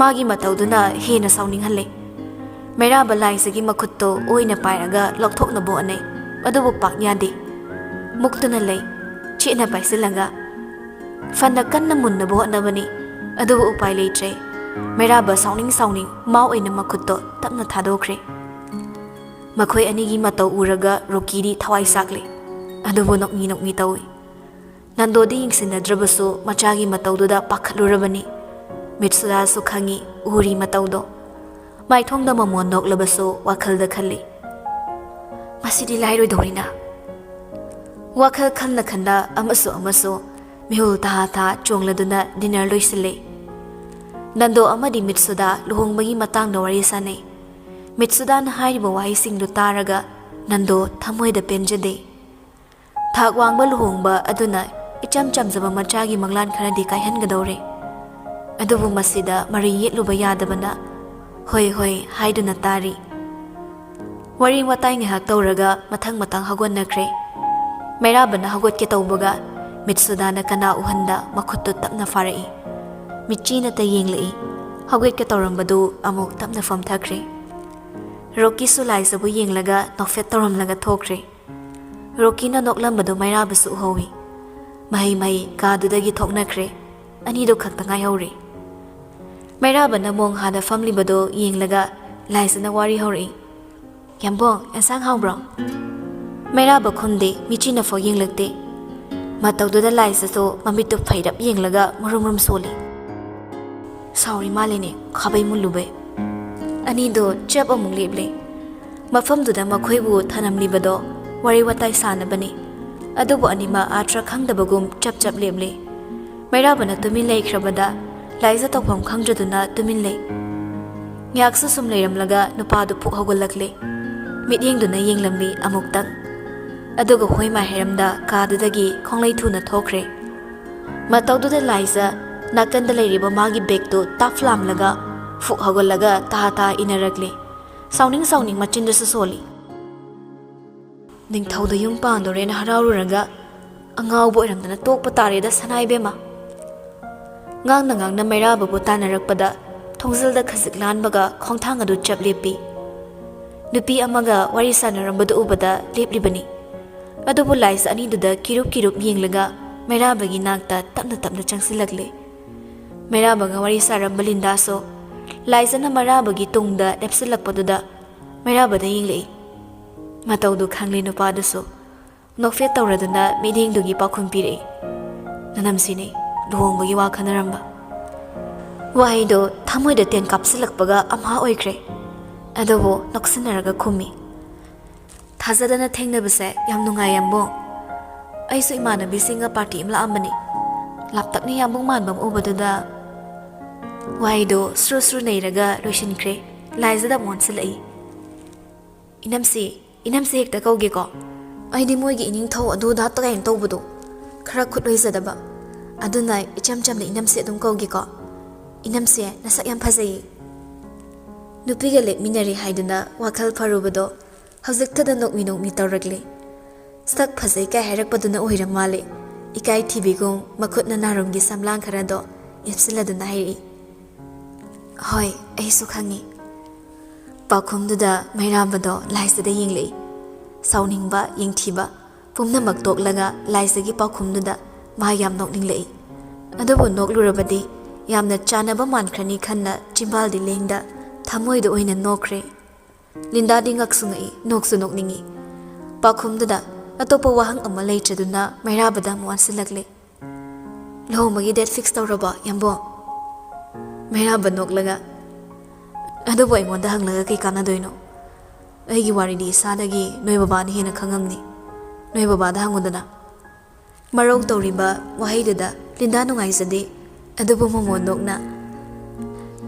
ꯃꯥꯒꯤ ꯃꯇꯧꯗꯨꯅ ꯍꯦꯟꯅ ꯁꯥꯎꯅꯤꯡꯍꯜꯂꯦ꯫ ꯃꯩꯔꯥꯕ ꯂꯥꯏꯖꯒꯤ ꯃꯈꯨꯠꯇꯣ ꯑꯣꯏꯅ ꯄꯥꯏꯔꯒ ꯂꯧꯊꯣꯛꯅꯕ ꯍꯣꯠꯅꯩ, ꯑꯗꯨꯕꯨ ꯄꯥꯛ ꯌꯥꯗꯦ꯫ ꯃꯨꯛꯇꯨꯅ ꯂꯩ, ꯆꯦꯠꯅ ꯄꯥꯏꯁꯤꯜꯂꯒ꯫ ꯐꯅ ꯀꯟꯅ ꯃꯨꯟꯅꯕ ꯍꯣꯠꯅꯕꯅꯤ, ꯑꯗꯨꯕꯨ ꯎꯄꯥꯏ ꯂꯩꯇ꯭ꯔꯦ꯫ ꯃꯩꯔꯥꯕ ꯁꯥꯎꯅꯤꯡ ꯁꯥꯎꯅꯤꯡ ꯃꯥ ꯑꯣꯏꯅ ꯃꯈꯨꯠꯇꯣ ꯇꯞꯅ ꯊꯥꯗꯣꯛꯈ꯭ꯔꯦ꯫ ꯃꯈꯣꯏ ꯑꯅꯤꯒꯤ ꯃꯇꯧ ꯎꯔꯒ ꯔꯣꯀꯤꯗꯤ ꯊꯋꯥꯏ ꯆꯥꯛꯂꯦ, ꯑꯗꯨꯕꯨ ꯅꯣꯛꯃꯤ ꯅꯣꯛꯃꯤ ꯇꯧꯏ꯫ ꯅꯟꯗꯣꯗꯤ ꯌꯦꯡꯁꯤꯟꯅꯗ꯭ꯔꯕꯁꯨ ꯃꯆꯥꯒꯤ ꯃꯇꯧꯗꯨꯗ ꯄꯥꯈꯠꯂꯨꯔꯕꯅꯤ꯫ ꯃꯤꯠꯁꯨꯗꯥꯁꯨ ꯈꯪꯏ ꯎꯔꯤ ꯃꯇꯧꯗꯣ꯫ ꯃꯥꯏꯊꯣꯡꯗ ꯃꯃꯣꯟ ꯅꯣꯛꯂꯕꯁꯨ ꯋꯥꯈꯜꯗ ꯈꯜꯂꯤ, "ꯃꯁꯤꯗꯤ ꯂꯥꯏꯔꯣꯏꯗꯧꯔꯤꯅ꯫" ꯋꯥꯈꯜ ꯈꯟꯅ ꯈꯟꯅ ꯑꯃꯁꯨ ꯑꯃꯁꯨ ꯃꯤꯍꯨꯜ ꯇꯍꯥ ꯇꯍꯥ ꯆꯣꯡꯂꯗꯨꯅ ꯗꯤꯅꯔ ꯂꯣꯏꯁꯤꯜꯂꯦ꯫ ꯅꯟꯗꯣ ꯑꯃꯗꯤ ꯃꯤꯠꯁꯨꯗꯥ ꯂꯨꯍꯣꯡꯕꯒꯤ ꯃꯇꯥꯡꯗ ꯋꯥꯔꯤ ꯁꯥꯟꯅꯩ꯫ ꯃꯤꯠꯁꯨꯗꯥꯅ ꯍꯥꯏꯔꯤꯕ ꯋꯥꯍꯩꯁꯤꯡꯗꯨ ꯇꯥꯔꯒ ꯅꯟꯗꯣ ꯊꯃꯣꯏꯗ ꯄꯦꯟꯖꯗꯦ꯫ ꯊꯥꯛ ꯋꯥꯡꯕ ꯂꯨꯍꯣꯡꯕ ꯑꯗꯨꯅ ꯏꯆꯝ ꯆꯝꯖꯕ ꯃꯆꯥꯒꯤ ꯃꯪꯂꯥꯟ ꯈꯔꯗꯤ ꯀꯥꯏꯍꯟꯒꯗꯧꯔꯦ꯫ ꯑꯗꯨꯕꯨ ꯃꯁꯤꯗ ꯃꯔꯩ ꯌꯦꯠꯂꯨꯕ ꯌꯥꯗꯕꯅ "ꯍꯣꯏ, ꯍꯣꯏ" ꯍꯥꯏꯗꯨꯅ ꯇꯥꯔꯤ꯫ ꯋꯥꯔꯤ ꯋꯥꯇꯥꯏ ꯉꯥꯏꯍꯥꯛ ꯇꯧꯔꯒ ꯃꯊꯪ ꯃꯊꯪ ꯍꯧꯒꯠꯅꯈ꯭ꯔꯦ꯫ ꯃꯩꯔꯥꯕꯅ ꯍꯧꯒꯠꯀꯦ ꯇꯧꯕꯒ ꯃꯤꯠꯁꯨꯗꯥꯅ ꯀꯅꯥ ꯎꯍꯟꯗ ꯃꯈꯨꯠꯇꯨ ꯇꯞꯅ ꯐꯥꯔꯛꯏ꯫ ꯃꯤꯠꯆꯤꯅꯇ ꯌꯦꯡꯂꯛꯏ꯫ ꯍꯧꯒꯠꯀꯦ ꯇꯧꯔꯝꯕꯗꯨ ꯑꯃꯨꯛ ꯇꯞꯅ ꯐꯝꯊꯈ꯭ꯔꯦ꯫ ꯔꯣꯀꯤꯁꯨ ꯂꯥꯏꯖꯕꯨ ꯌꯦꯡꯂꯒ ꯅꯣꯛꯐꯦꯠ ꯇꯧꯔꯝꯂꯒ ꯊꯣꯛꯈ꯭ꯔꯦ꯫ ꯔꯣꯀꯤꯅ ꯅꯣꯛꯂꯝꯕꯗꯨ ꯃꯩꯔꯥꯕꯁꯨ ꯎꯍꯧꯏ꯫ ꯃꯍꯩ ꯃꯍꯩ ꯀꯥꯗꯨꯗꯒꯤ ꯊꯣꯛꯅꯈ꯭ꯔꯦ꯫ ꯑꯅꯤꯗꯨ ꯈꯛꯇ ꯉꯥꯏꯍꯧꯔꯦ꯫ ꯃꯩꯔꯥꯕꯅ ꯃꯣꯡ ꯍꯥꯗ ꯐꯝꯂꯤꯕꯗꯨ ꯌꯦꯡꯂꯒ ꯂꯥꯏꯖꯅ ꯋꯥꯔꯤ ꯍꯧꯔꯛꯏ꯫ "ꯌꯥꯝꯕꯣꯡ, ꯑꯦꯟꯁꯥꯡ ꯍꯥꯎꯕ꯭ꯔꯣ?" ꯃꯩꯔꯥꯕ ꯈꯨꯝꯗꯦ, ꯃꯤꯆꯤꯅꯐꯥꯎ ꯌꯦꯡꯂꯛꯇꯦ꯫ ꯃꯇꯧꯗꯨꯗ ꯂꯥꯏꯖꯁꯨ ꯃꯃꯤꯠꯇꯨ ꯐꯩꯔꯞ ꯌꯦꯡꯂꯒ ꯃꯔꯨꯝ ꯃꯔꯨꯝ ꯁꯣꯜꯂꯤ꯫ "ꯁꯥꯎꯔꯤ ꯃꯥꯜꯂꯤꯅꯦ, ꯈꯥꯕꯩ ꯃꯨꯜꯂꯨꯕꯩ"꯫ ꯑꯅꯤꯗꯣ ꯆꯞ ꯑꯃꯨꯛ ꯂꯦꯞꯂꯦ꯫ ꯃꯐꯝꯗꯨꯗ ꯃꯈꯣꯏꯕꯨ ꯊꯅꯝꯂꯤꯕꯗꯣ ꯋꯥꯔꯤ ꯋꯥꯇꯥꯏ ꯁꯥꯅꯕꯅꯤ꯫ ꯑꯗꯨꯕꯨ ꯑꯅꯤꯃꯛ ꯑꯥꯊ꯭ꯔ ꯈꯪꯗꯕꯒꯨꯝ ꯆꯞ ꯆꯞ ꯂꯦꯞꯂꯦ꯫ ꯃꯩꯔꯥꯕꯅ ꯇꯨꯃꯤꯟ ꯂꯩꯈ꯭ꯔꯕꯗ ꯂꯥꯏꯖ ꯇꯧꯐꯝ ꯈꯪꯗ꯭ꯔꯗꯨꯅ ꯇꯨꯃꯤꯟ ꯂꯩ꯫ ꯉꯥꯏꯍꯥꯛꯁꯨ ꯁꯨꯝ ꯂꯩꯔꯝꯂꯒ ꯅꯨꯄꯥꯗꯨ ꯐꯨꯛ ꯍꯧꯒꯠꯂꯛꯂꯦ꯫ ꯃꯤꯠꯌꯦꯡꯗꯨꯅ ꯌꯦꯡꯂꯝꯃꯤ ꯑꯃꯨꯛꯇꯪ꯫ ꯑꯗꯨꯒ ꯍꯣꯏ ꯃꯥꯏ ꯍꯥꯏꯔꯝꯗ ꯀꯥꯗꯨꯗꯒꯤ ꯈꯣꯡꯂꯩ ꯊꯨꯅ ꯊꯣꯛꯈ꯭ꯔꯦ꯫ ꯃꯇꯧꯗꯨꯗ ꯂꯥꯏꯖ ꯅꯥꯀꯟꯗ ꯂꯩꯔꯤꯕ ꯃꯥꯒꯤ ꯕꯦꯒꯇꯨ ꯇꯥꯞ ꯂꯥꯝꯂꯒ ꯐꯨꯛ ꯍꯧꯒꯠꯂꯒ ꯇꯥ ꯇꯥ ꯏꯟꯅꯔꯛꯂꯦ꯫ ꯁꯥꯎꯅꯤꯡ ꯁꯥꯎꯅꯤꯡ ꯃꯆꯤꯟꯗꯨꯁꯨ ꯁꯣꯜꯂꯤ꯫ "ꯅꯤꯡꯊꯧꯗ ꯌꯨꯝ ꯄꯥꯟꯗꯣꯔꯦꯅ ꯍꯔꯥꯎꯔꯨꯔꯒ ꯑꯉꯥꯎꯕ ꯑꯣꯏꯔꯝꯗꯅ ꯇꯣꯛꯄ ꯇꯥꯔꯦꯗ ꯁꯅꯥ ꯏꯕꯦꯝꯃ"꯫ ꯉꯥꯡꯅ ꯉꯥꯡꯅ ꯃꯩꯔꯥꯕꯕꯨ ꯇꯥꯟꯅꯔꯛꯄꯗ ꯊꯣꯡꯖꯤꯜꯗ ꯈꯖꯤꯛ ꯂꯥꯟꯕꯒ ꯈꯣꯡꯊꯥꯡ ꯑꯗꯨ ꯆꯞ ꯂꯦꯞꯄꯤ꯫ ꯅꯨꯄꯤ ꯑꯃꯒ ꯋꯥꯔꯤ ꯁꯥꯟꯅꯔꯝꯕꯗꯨ ꯎꯕꯗ ꯂꯦꯞꯂꯤꯕꯅꯤ꯫ ꯑꯗꯨꯕꯨ ꯂꯥꯏꯖ ꯑꯅꯤꯗꯨꯗ ꯀꯤꯔꯨꯞ ꯀꯤꯔꯨꯞ ꯌꯦꯡꯂꯒ ꯃꯩꯔꯥꯕꯒꯤ ꯅꯥꯛꯇ ꯇꯞꯅ ꯇꯞꯅ ꯆꯪꯁꯤꯜꯂꯛꯂꯦ꯫ ꯃꯩꯔꯥꯕꯒ ꯋꯥꯔꯤ ꯁꯥꯔꯝꯕ ꯂꯤꯟꯗꯥꯁꯨ ꯂꯥꯏꯖꯅ ꯃꯩꯔꯥꯕꯒꯤ ꯇꯨꯡꯗ ꯂꯦꯞꯁꯤꯜꯂꯛꯄꯗꯨꯗ ꯃꯩꯔꯥꯕꯗ ꯌꯦꯡꯂꯛꯏ꯫ ꯃꯇꯧꯗꯨ ꯈꯪꯂꯦ ꯅꯨꯄꯥꯗꯨꯁꯨ꯫ ꯅꯣꯛꯐꯦꯠ ꯇꯧꯔꯗꯨꯅ ꯃꯤꯠꯌꯦꯡꯗꯨꯒꯤ ꯄꯥꯎꯈꯨꯝ ꯄꯤꯔꯛꯏ꯫ "ꯅꯅꯝꯁꯤꯅꯦ ꯂꯨꯍꯣꯡꯕꯒꯤ ꯋꯥ ꯈꯟꯅꯔꯝꯕ"꯫ ꯋꯥꯍꯩꯗꯣ ꯊꯃꯣꯏꯗ ꯇꯦꯟ ꯀꯥꯞꯁꯤꯜꯂꯛꯄꯒ ꯑꯝꯍꯥ ꯑꯣꯏꯈ꯭ꯔꯦ꯫ ꯑꯗꯨꯕꯨ ꯅꯣꯛꯁꯤꯟꯅꯔꯒ ꯈꯨꯝꯃꯤ꯫ "ꯊꯥꯖꯗꯅ ꯊꯦꯡꯅꯕꯁꯦ ꯌꯥꯝ ꯅꯨꯡꯉꯥꯏ, ꯌꯥꯝꯕꯨꯡ꯫ ꯑꯩꯁꯨ ꯏꯃꯥꯟꯅꯕꯤꯁꯤꯡꯒ ꯄꯥꯔꯇꯤ ꯑꯃ ꯂꯥꯛꯑꯝꯕꯅꯤ꯫ ꯂꯥꯞꯇꯛꯅ ꯌꯥꯝꯕꯨꯡ ꯃꯥꯟꯕ ꯑꯃ ꯎꯕꯗꯨꯗ"꯫ ꯋꯥꯍꯩꯗꯣ ꯁ꯭ꯔꯨ ꯁ꯭ꯔꯨ ꯅꯩꯔꯒ ꯂꯣꯏꯁꯤꯟꯈ꯭ꯔꯦ꯫ ꯂꯥꯏꯖꯗ ꯑꯃꯨꯛ ꯑꯣꯟꯁꯤꯜꯂꯛꯏ꯫ "ꯏꯅꯝꯁꯤ, ꯏꯅꯝꯁꯤ ꯍꯦꯛꯇ ꯀꯧꯒꯦꯀꯣ"꯫ ꯑꯩꯗꯤ ꯃꯣꯏꯒꯤ ꯏꯅꯤꯡꯊꯧ ꯑꯗꯨ ꯑꯗꯥ ꯀꯥꯏꯅ ꯇꯧꯕꯗꯣ ꯈꯔ ꯈꯨꯠ ꯂꯣꯏꯖꯗꯕ꯫ ꯑꯗꯨꯅ ꯏꯆꯝ ꯆꯝꯅ ꯏꯅꯝꯁꯦ ꯑꯗꯨꯝ ꯀꯧꯒꯦꯀꯣ꯫ ꯏꯅꯝꯁꯦ, ꯅꯁꯛ ꯌꯥꯝ ꯐꯖꯩꯌꯦ꯫ ꯅꯨꯄꯤꯒ ꯂꯦꯞꯃꯤꯟꯅꯔꯦ ꯍꯥꯏꯗꯨꯅ ꯋꯥꯈꯜ ꯐꯔꯨꯕꯗꯣ ꯍꯧꯖꯤꯛꯇꯗ ꯅꯣꯛꯃꯤ ꯅꯣꯛꯃꯤ ꯇꯧꯔꯛꯂꯦ꯫ ꯁꯛ ꯐꯖꯩ ꯀꯥꯏ ꯍꯥꯏꯔꯛꯄꯗꯨꯅ ꯑꯣꯏꯔ ꯃꯥꯜꯂꯦ꯫ ꯏꯀꯥꯏ ꯊꯤꯕꯤꯒꯨꯝ ꯃꯈꯨꯠꯅ ꯅꯥꯔꯨꯝꯒꯤ ꯁꯝꯂꯥꯡ ꯈꯔꯗꯣ ꯌꯦꯞꯁꯤꯜꯂꯗꯨꯅ ꯍꯥꯏꯔꯛꯏ꯫ ꯍꯣꯏ, ꯑꯩꯁꯨ ꯈꯪꯉꯤ꯫ ꯄꯥꯎꯈꯨꯝꯗꯨꯗ ꯃꯩꯔꯥꯕꯗꯣ ꯂꯥꯏꯖꯗ ꯌꯦꯡꯂꯛꯏ꯫ ꯁꯥꯎꯅꯤꯡꯕ, ꯌꯦꯡꯊꯤꯕ ꯄꯨꯝꯅꯃꯛ ꯇꯣꯛꯂꯒ ꯂꯥꯏꯖꯒꯤ ꯄꯥꯎꯈꯨꯝꯗꯨꯗ ꯃꯥ ꯌꯥꯝ ꯅꯣꯛꯅꯤꯡꯂꯛꯏ꯫ ꯑꯗꯨꯕꯨ ꯅꯣꯛꯂꯨꯔꯕꯗꯤ ꯌꯥꯝꯅ ꯆꯥꯟꯅꯕ ꯃꯥꯟꯈ꯭ꯔꯅꯤ ꯈꯟꯅ ꯆꯤꯝꯕꯥꯜꯗꯤ ꯂꯦꯡꯗ ꯊꯃꯣꯏꯗ ꯑꯣꯏꯅ ꯅꯣꯛꯈ꯭ꯔꯦ꯫ ꯂꯤꯟꯗꯥꯗꯤ ꯉꯛꯁꯨ ꯉꯛꯏ, ꯅꯣꯛꯁꯨ ꯅꯣꯛꯅꯤꯡꯏ꯫ ꯄꯥꯎꯈꯨꯝꯗꯨꯗ ꯑꯇꯣꯞꯄ ꯋꯥꯍꯪ ꯑꯃ ꯂꯩꯇ꯭ꯔꯗꯨꯅ ꯃꯩꯔꯥꯕꯗ ꯑꯃꯨꯛ ꯑꯣꯟꯁꯤꯜꯂꯛꯂꯦ꯫ "ꯂꯨꯍꯣꯡꯕꯒꯤ date fix ꯇꯧꯔꯕꯣ, ꯌꯥꯝꯕꯣ?" ꯃꯩꯔꯥꯕ ꯅꯣꯛꯂꯒ, "ꯑꯗꯨꯕꯨ ꯑꯩꯉꯣꯟꯗ ꯍꯪꯂꯒ ꯀꯩ ꯀꯥꯟꯅꯗꯣꯏꯅꯣ? ꯑꯩꯒꯤ ꯋꯥꯔꯤꯗꯤ ꯏꯁꯥꯗꯒꯤ ꯅꯣꯏ ꯕꯕꯥꯅ ꯍꯦꯟꯅ ꯈꯪꯉꯝꯅꯤ꯫ ꯅꯣꯏ ꯕꯕꯥꯗ ꯍꯪꯉꯨꯗꯅ꯫" ꯃꯔꯧ ꯇꯧꯔꯤꯕ ꯋꯥꯍꯩꯗꯨꯗ ꯂꯤꯟꯗꯥ ꯅꯨꯡꯉꯥꯏꯖꯗꯦ꯫ ꯑꯗꯨꯕꯨ ꯃꯃꯣꯟ ꯅꯣꯛꯅ,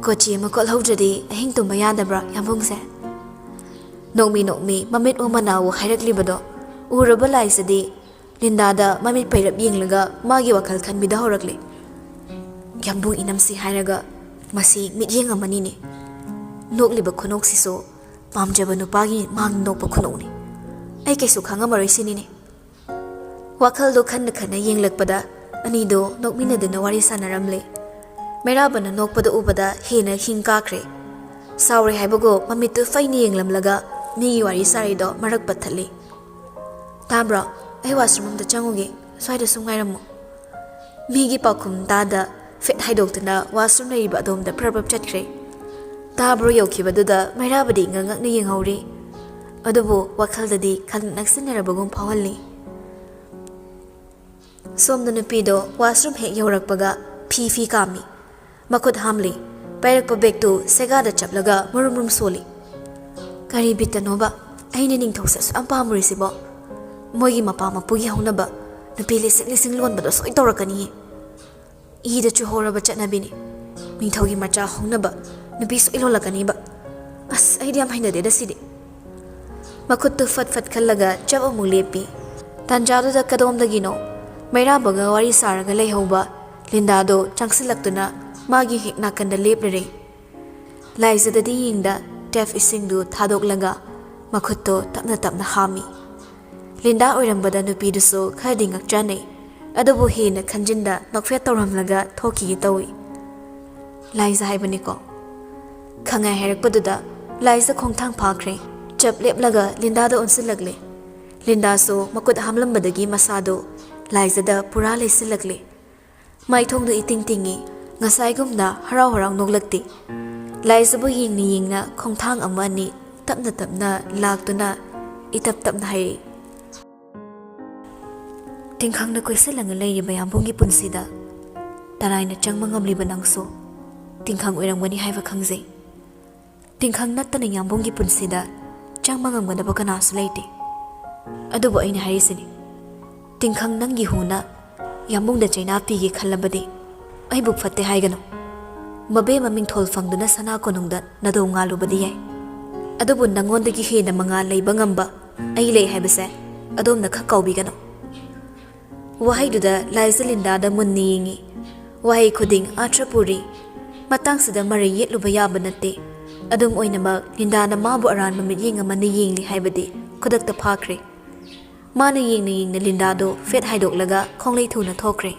"ꯀꯣꯆꯤ ꯑꯃ ꯀꯣꯠꯍꯧꯗ꯭ꯔꯗꯤ ꯑꯍꯤꯡ ꯇꯨꯝꯕ ꯌꯥꯗꯕ꯭ꯔꯥ, ꯌꯥꯝꯕꯨꯡꯁꯦ?" ꯅꯣꯛꯃꯤ ꯅꯣꯛꯃꯤ ꯃꯃꯤꯠ ꯎ ꯃꯅꯥꯎ ꯍꯥꯏꯔꯛꯂꯤꯕꯗꯣ ꯎꯔꯕ ꯂꯥꯏꯁꯤꯗꯤ ꯂꯤꯟꯗꯥꯗ ꯃꯃꯤꯠ ꯄꯩꯔꯞ ꯌꯦꯡꯂꯒ ꯃꯥꯒꯤ ꯋꯥꯈꯜ ꯈꯟꯕꯤꯗ ꯍꯧꯔꯛꯂꯦ꯫ "ꯌꯥꯝꯕꯨꯡ ꯏꯅꯝꯁꯤ ꯍꯥꯏꯔꯒ ꯃꯁꯤ ꯃꯤꯠꯌꯦꯡ ꯑꯃꯅꯤꯅꯦ꯫ ꯅꯣꯛꯂꯤꯕ ꯈꯨꯅꯣꯛꯁꯤꯁꯨ ꯄꯥꯝꯖꯕ ꯅꯨꯄꯥꯒꯤ ꯃꯥꯡ ꯅꯣꯛꯄ ꯈꯨꯅꯣꯛꯅꯤ꯫ ꯑꯩ ꯀꯩꯁꯨ ꯈꯪꯉꯝꯃꯔꯣꯏ ꯁꯤꯅꯤꯅꯦ꯫" ꯋꯥꯈꯜꯗꯣ ꯈꯟꯅ ꯈꯟꯅ ꯌꯦꯡꯂꯛꯄꯗ ꯑꯅꯤꯗꯣ ꯅꯣꯛꯃꯤꯟꯅꯗꯨꯅ ꯋꯥꯔꯤ ꯁꯥꯟꯅꯔꯝꯂꯦ꯫ ꯃꯩꯔꯥꯕꯅ ꯅꯣꯛꯄꯗ ꯎꯕꯗ ꯍꯦꯟꯅ ꯍꯤꯡ ꯀꯥꯈ꯭ꯔꯦ꯫ ꯁꯥꯎꯔꯦ ꯍꯥꯏꯕꯒꯣ ꯃꯃꯤꯠꯇꯨ ꯐꯩꯅ ꯌꯦꯡꯂꯝꯂꯒ ꯃꯤꯒꯤ ꯋꯥꯔꯤ ꯁꯥꯔꯤꯗꯣ ꯃꯔꯛ ꯄꯠꯊꯠꯂꯤ꯫ "ꯇꯥꯕ꯭ꯔꯣ? ꯑꯩ washroom ꯑꯝꯗ ꯆꯪꯉꯨꯒꯦ, ꯁ꯭ꯋꯥꯏꯗ ꯁꯨꯝ ꯉꯥꯏꯔꯝꯃꯣ꯫" ꯃꯤꯒꯤ ꯄꯥꯎꯈꯨꯝ ꯇꯥꯗ ꯐꯤꯠ ꯍꯥꯏꯗꯣꯛꯇꯨꯅ washroom ꯂꯩꯔꯤꯕ ꯑꯗꯣꯝꯗ ꯄ꯭ꯔꯞ ꯄ꯭ꯔꯞ ꯆꯠꯈ꯭ꯔꯦ꯫ ꯇꯥꯕ꯭ꯔꯣ ꯌꯧꯈꯤꯕꯗꯨꯗ ꯃꯩꯔꯥꯕꯗꯤ ꯉꯛ ꯉꯛꯅ ꯌꯦꯡꯍꯧꯔꯤ꯫ ꯑꯗꯨꯕꯨ ꯋꯥꯈꯜꯗꯗꯤ ꯈꯟ ꯅꯛꯁꯤꯟꯅꯔꯕꯒꯨꯝ ꯐꯥꯎꯍꯜꯂꯤ꯫ ꯁꯣꯝꯗ ꯅꯨꯄꯤꯗꯣ washroom ꯍꯦꯛ ꯌꯧꯔꯛꯄꯒ ꯐꯤ ꯐꯤ ꯀꯥꯝꯃꯤ꯫ ꯃꯈꯨꯠ ꯍꯥꯝꯂꯤ꯫ ꯄꯥꯏꯔꯛꯄ bag ꯇꯨ ꯁꯦꯒꯥꯗ ꯆꯞꯂꯒ ꯃꯔꯨꯝ ꯃꯔꯨꯝ ꯁꯣꯜꯂꯤ꯫ ꯀꯔꯤ ꯕꯤꯠꯇꯅꯣꯕ ꯑꯩꯅ ꯅꯤꯡꯊꯧꯁꯦ ꯑꯁꯨꯛ ꯌꯥꯝ ꯄꯥꯝꯃꯨꯔꯤꯁꯤꯕꯣ? ꯃꯣꯏꯒꯤ ꯃꯄꯥ ꯃꯄꯨꯒꯤ ꯍꯧꯅꯕ ꯅꯨꯄꯤ ꯂꯤꯁꯤꯡ ꯂꯤꯁꯤꯡ ꯂꯣꯟꯕꯗꯣ ꯁꯣꯏ ꯇꯧꯔꯛꯀꯅꯤꯌꯦ꯫ ꯏꯗ ꯆꯨꯍꯧꯔꯕ ꯆꯠꯅꯕꯤꯅꯤ꯫ ꯅꯤꯡꯊꯧꯒꯤ ꯃꯆꯥ ꯍꯧꯅꯕ ꯅꯨꯄꯤ ꯁꯣꯏ ꯂꯣꯜꯂꯛꯀꯅꯤꯕ꯫ ꯑꯁ, ꯑꯩꯗꯤ ꯌꯥꯝ ꯍꯩꯅꯗꯦꯗ ꯁꯤꯗꯤ꯫ ꯃꯈꯨꯠꯇꯨ ꯐꯠ ꯐꯠ ꯈꯜꯂꯒ ꯆꯞ ꯑꯃꯨꯛ ꯂꯦꯞꯄꯤ꯫ ꯇꯥꯟꯖꯥꯗꯨꯗ ꯀꯗꯣꯝꯗꯒꯤꯅꯣ ꯃꯩꯔꯥꯕꯒ ꯋꯥꯔꯤ ꯁꯥꯔꯒ ꯂꯩꯍꯧꯕ ꯂꯤꯟꯗꯥꯗꯣ ꯆꯪꯁꯤꯜꯂꯛꯇꯨꯅ ꯃꯥꯒꯤ ꯍꯦꯛ ꯅꯥꯀꯟꯗ ꯂꯦꯞꯂꯔꯦ꯫ ꯂꯥꯏꯖꯗꯗꯤ ꯌꯦꯡꯗ ꯇꯦꯞ ꯏꯁꯤꯡꯗꯨ ꯊꯥꯗꯣꯛꯂꯒ ꯃꯈꯨꯠꯇꯣ ꯇꯞꯅ ꯇꯞꯅ ꯍꯥꯝꯃꯤ꯫ ꯂꯤꯟꯗꯥ ꯑꯣꯏꯔꯝꯕꯗ ꯅꯨꯄꯤꯗꯨꯁꯨ ꯈꯔꯗꯤ ꯉꯛꯆꯥꯅꯩ꯫ ꯑꯗꯨꯕꯨ ꯍꯦꯟꯅ ꯈꯟꯖꯤꯟꯗ ꯅꯣꯛꯐꯦꯠ ꯇꯧꯔꯝꯂꯒ ꯊꯣꯛꯈꯤꯒꯦ ꯇꯧꯏ꯫ "ꯂꯥꯏꯖ ꯍꯥꯏꯕꯅꯤꯀꯣ?" ꯈꯪꯉꯥꯏ ꯍꯥꯏꯔꯛꯄꯗꯨꯗ ꯂꯥꯏꯖ ꯈꯣꯡꯊꯥꯡ ꯐꯥꯈ꯭ꯔꯦ꯫ ꯆꯞ ꯂꯦꯞꯂꯒ ꯂꯤꯟꯗꯥꯗ ꯑꯣꯟꯁꯤꯜꯂꯛꯂꯦ꯫ ꯂꯤꯟꯗꯥꯁꯨ ꯃꯈꯨꯠ ꯍꯥꯝꯂꯝꯕꯗꯒꯤ ꯃꯁꯥꯗꯣ ꯂꯥꯏꯖꯗ ꯄꯨꯔꯥ ꯂꯩꯁꯤꯜꯂꯛꯂꯦ꯫ ꯃꯥꯏꯊꯣꯡꯗꯨ ꯏꯇꯤꯡ ꯇꯤꯡꯉꯤ꯫ ꯉꯁꯥꯏꯒꯨꯝꯅ ꯍꯔꯥꯎ ꯍꯔꯥꯎ ꯅꯣꯛꯂꯛꯇꯦ꯫ ꯂꯥꯏꯖꯕꯨ ꯌꯦꯡꯅ ꯌꯦꯡꯅ ꯈꯣꯡꯊꯥꯡ ꯑꯃ ꯑꯅꯤ ꯇꯞꯅ ꯇꯞꯅ ꯂꯥꯛꯇꯨꯅ ꯏꯇꯞ ꯇꯞꯅ ꯍꯥꯏꯔꯛꯏ, "ꯇꯤꯡꯈꯪꯅ ꯀꯣꯏꯁꯤꯜꯂꯒ ꯂꯩꯔꯤꯕ ꯌꯥꯝꯕꯨꯡꯒꯤ ꯄꯨꯟꯁꯤꯗ ꯇꯔꯥꯏꯅ ꯆꯪꯕ ꯉꯝꯂꯤꯕ ꯅꯪꯁꯨ ꯇꯤꯡꯈꯪ ꯑꯣꯏꯔꯝꯒꯅꯤ ꯍꯥꯏꯕ ꯈꯪꯖꯩ꯫ ꯇꯤꯡꯈꯪ ꯅꯠꯇꯅ ꯌꯥꯝꯕꯨꯡꯒꯤ ꯄꯨꯟꯁꯤꯗ ꯆꯪꯕ ꯉꯝꯒꯗꯕ ꯀꯅꯥꯁꯨ ꯂꯩꯇꯦ꯫ ꯑꯗꯨꯕꯨ ꯑꯩꯅ ꯍꯥꯏꯔꯤꯁꯤꯅꯤ, ꯇꯤꯡꯈꯪ ꯅꯪꯒꯤ ꯍꯨꯅ ꯌꯥꯝꯕꯨꯡꯗ ꯆꯩꯅꯥ ꯄꯤꯒꯦ ꯈꯜꯂꯕꯗꯤ ꯑꯩꯕꯨ ꯐꯠꯇꯦ ꯍꯥꯏꯒꯅꯨ꯫ ꯃꯕꯦꯝꯃ ꯃꯤꯡꯊꯣꯜ ꯐꯪꯗꯨꯅ ꯁꯅꯥ ꯀꯣꯅꯨꯡꯗ ꯅꯥꯗꯣ ꯉꯥꯜꯂꯨꯕꯗꯤ ꯌꯥꯏ, ꯑꯗꯨꯕꯨ ꯅꯪꯉꯣꯟꯗꯒꯤ ꯍꯦꯟꯅ ꯃꯉꯥꯜ ꯂꯩꯕ ꯉꯝꯕ ꯑꯩ ꯂꯩ ꯍꯥꯏꯕꯁꯦ ꯑꯗꯣꯝꯅ ꯈꯛ ꯀꯥꯎꯕꯤꯒꯅꯨ꯫" ꯋꯥꯍꯩꯗꯨꯗ ꯂꯥꯏꯖ ꯂꯤꯟꯗꯥꯗ ꯃꯨꯟꯅ ꯌꯦꯡꯉꯤ꯫ ꯋꯥꯍꯩ ꯈꯨꯗꯤꯡ ꯑꯥꯔꯊ ꯄꯨꯔꯤ꯫ ꯃꯇꯥꯡꯁꯤꯗ ꯃꯔꯩ ꯌꯦꯠꯂꯨꯕ ꯌꯥꯕ ꯅꯠꯇꯦ꯫ ꯑꯗꯨꯝ ꯑꯣꯏꯅꯃꯛ, ꯂꯤꯟꯗꯥꯅ ꯃꯥꯕꯨ ꯑꯔꯥꯟꯕ ꯃꯤꯠꯌꯦꯡ ꯑꯃꯅ ꯌꯦꯡꯂꯤ ꯍꯥꯏꯕꯗꯤ ꯈꯨꯗꯛꯇ ꯐꯥꯈ꯭ꯔꯦ꯫ ꯃꯥꯅ ꯌꯦꯡꯅ ꯌꯦꯡꯅ ꯂꯤꯟꯗꯥꯗꯨ ꯐꯦꯠ ꯍꯥꯏꯗꯣꯛꯂꯒ ꯈꯣꯡꯂꯩ ꯊꯨꯅ ꯊꯣꯛꯈ꯭ꯔꯦ꯫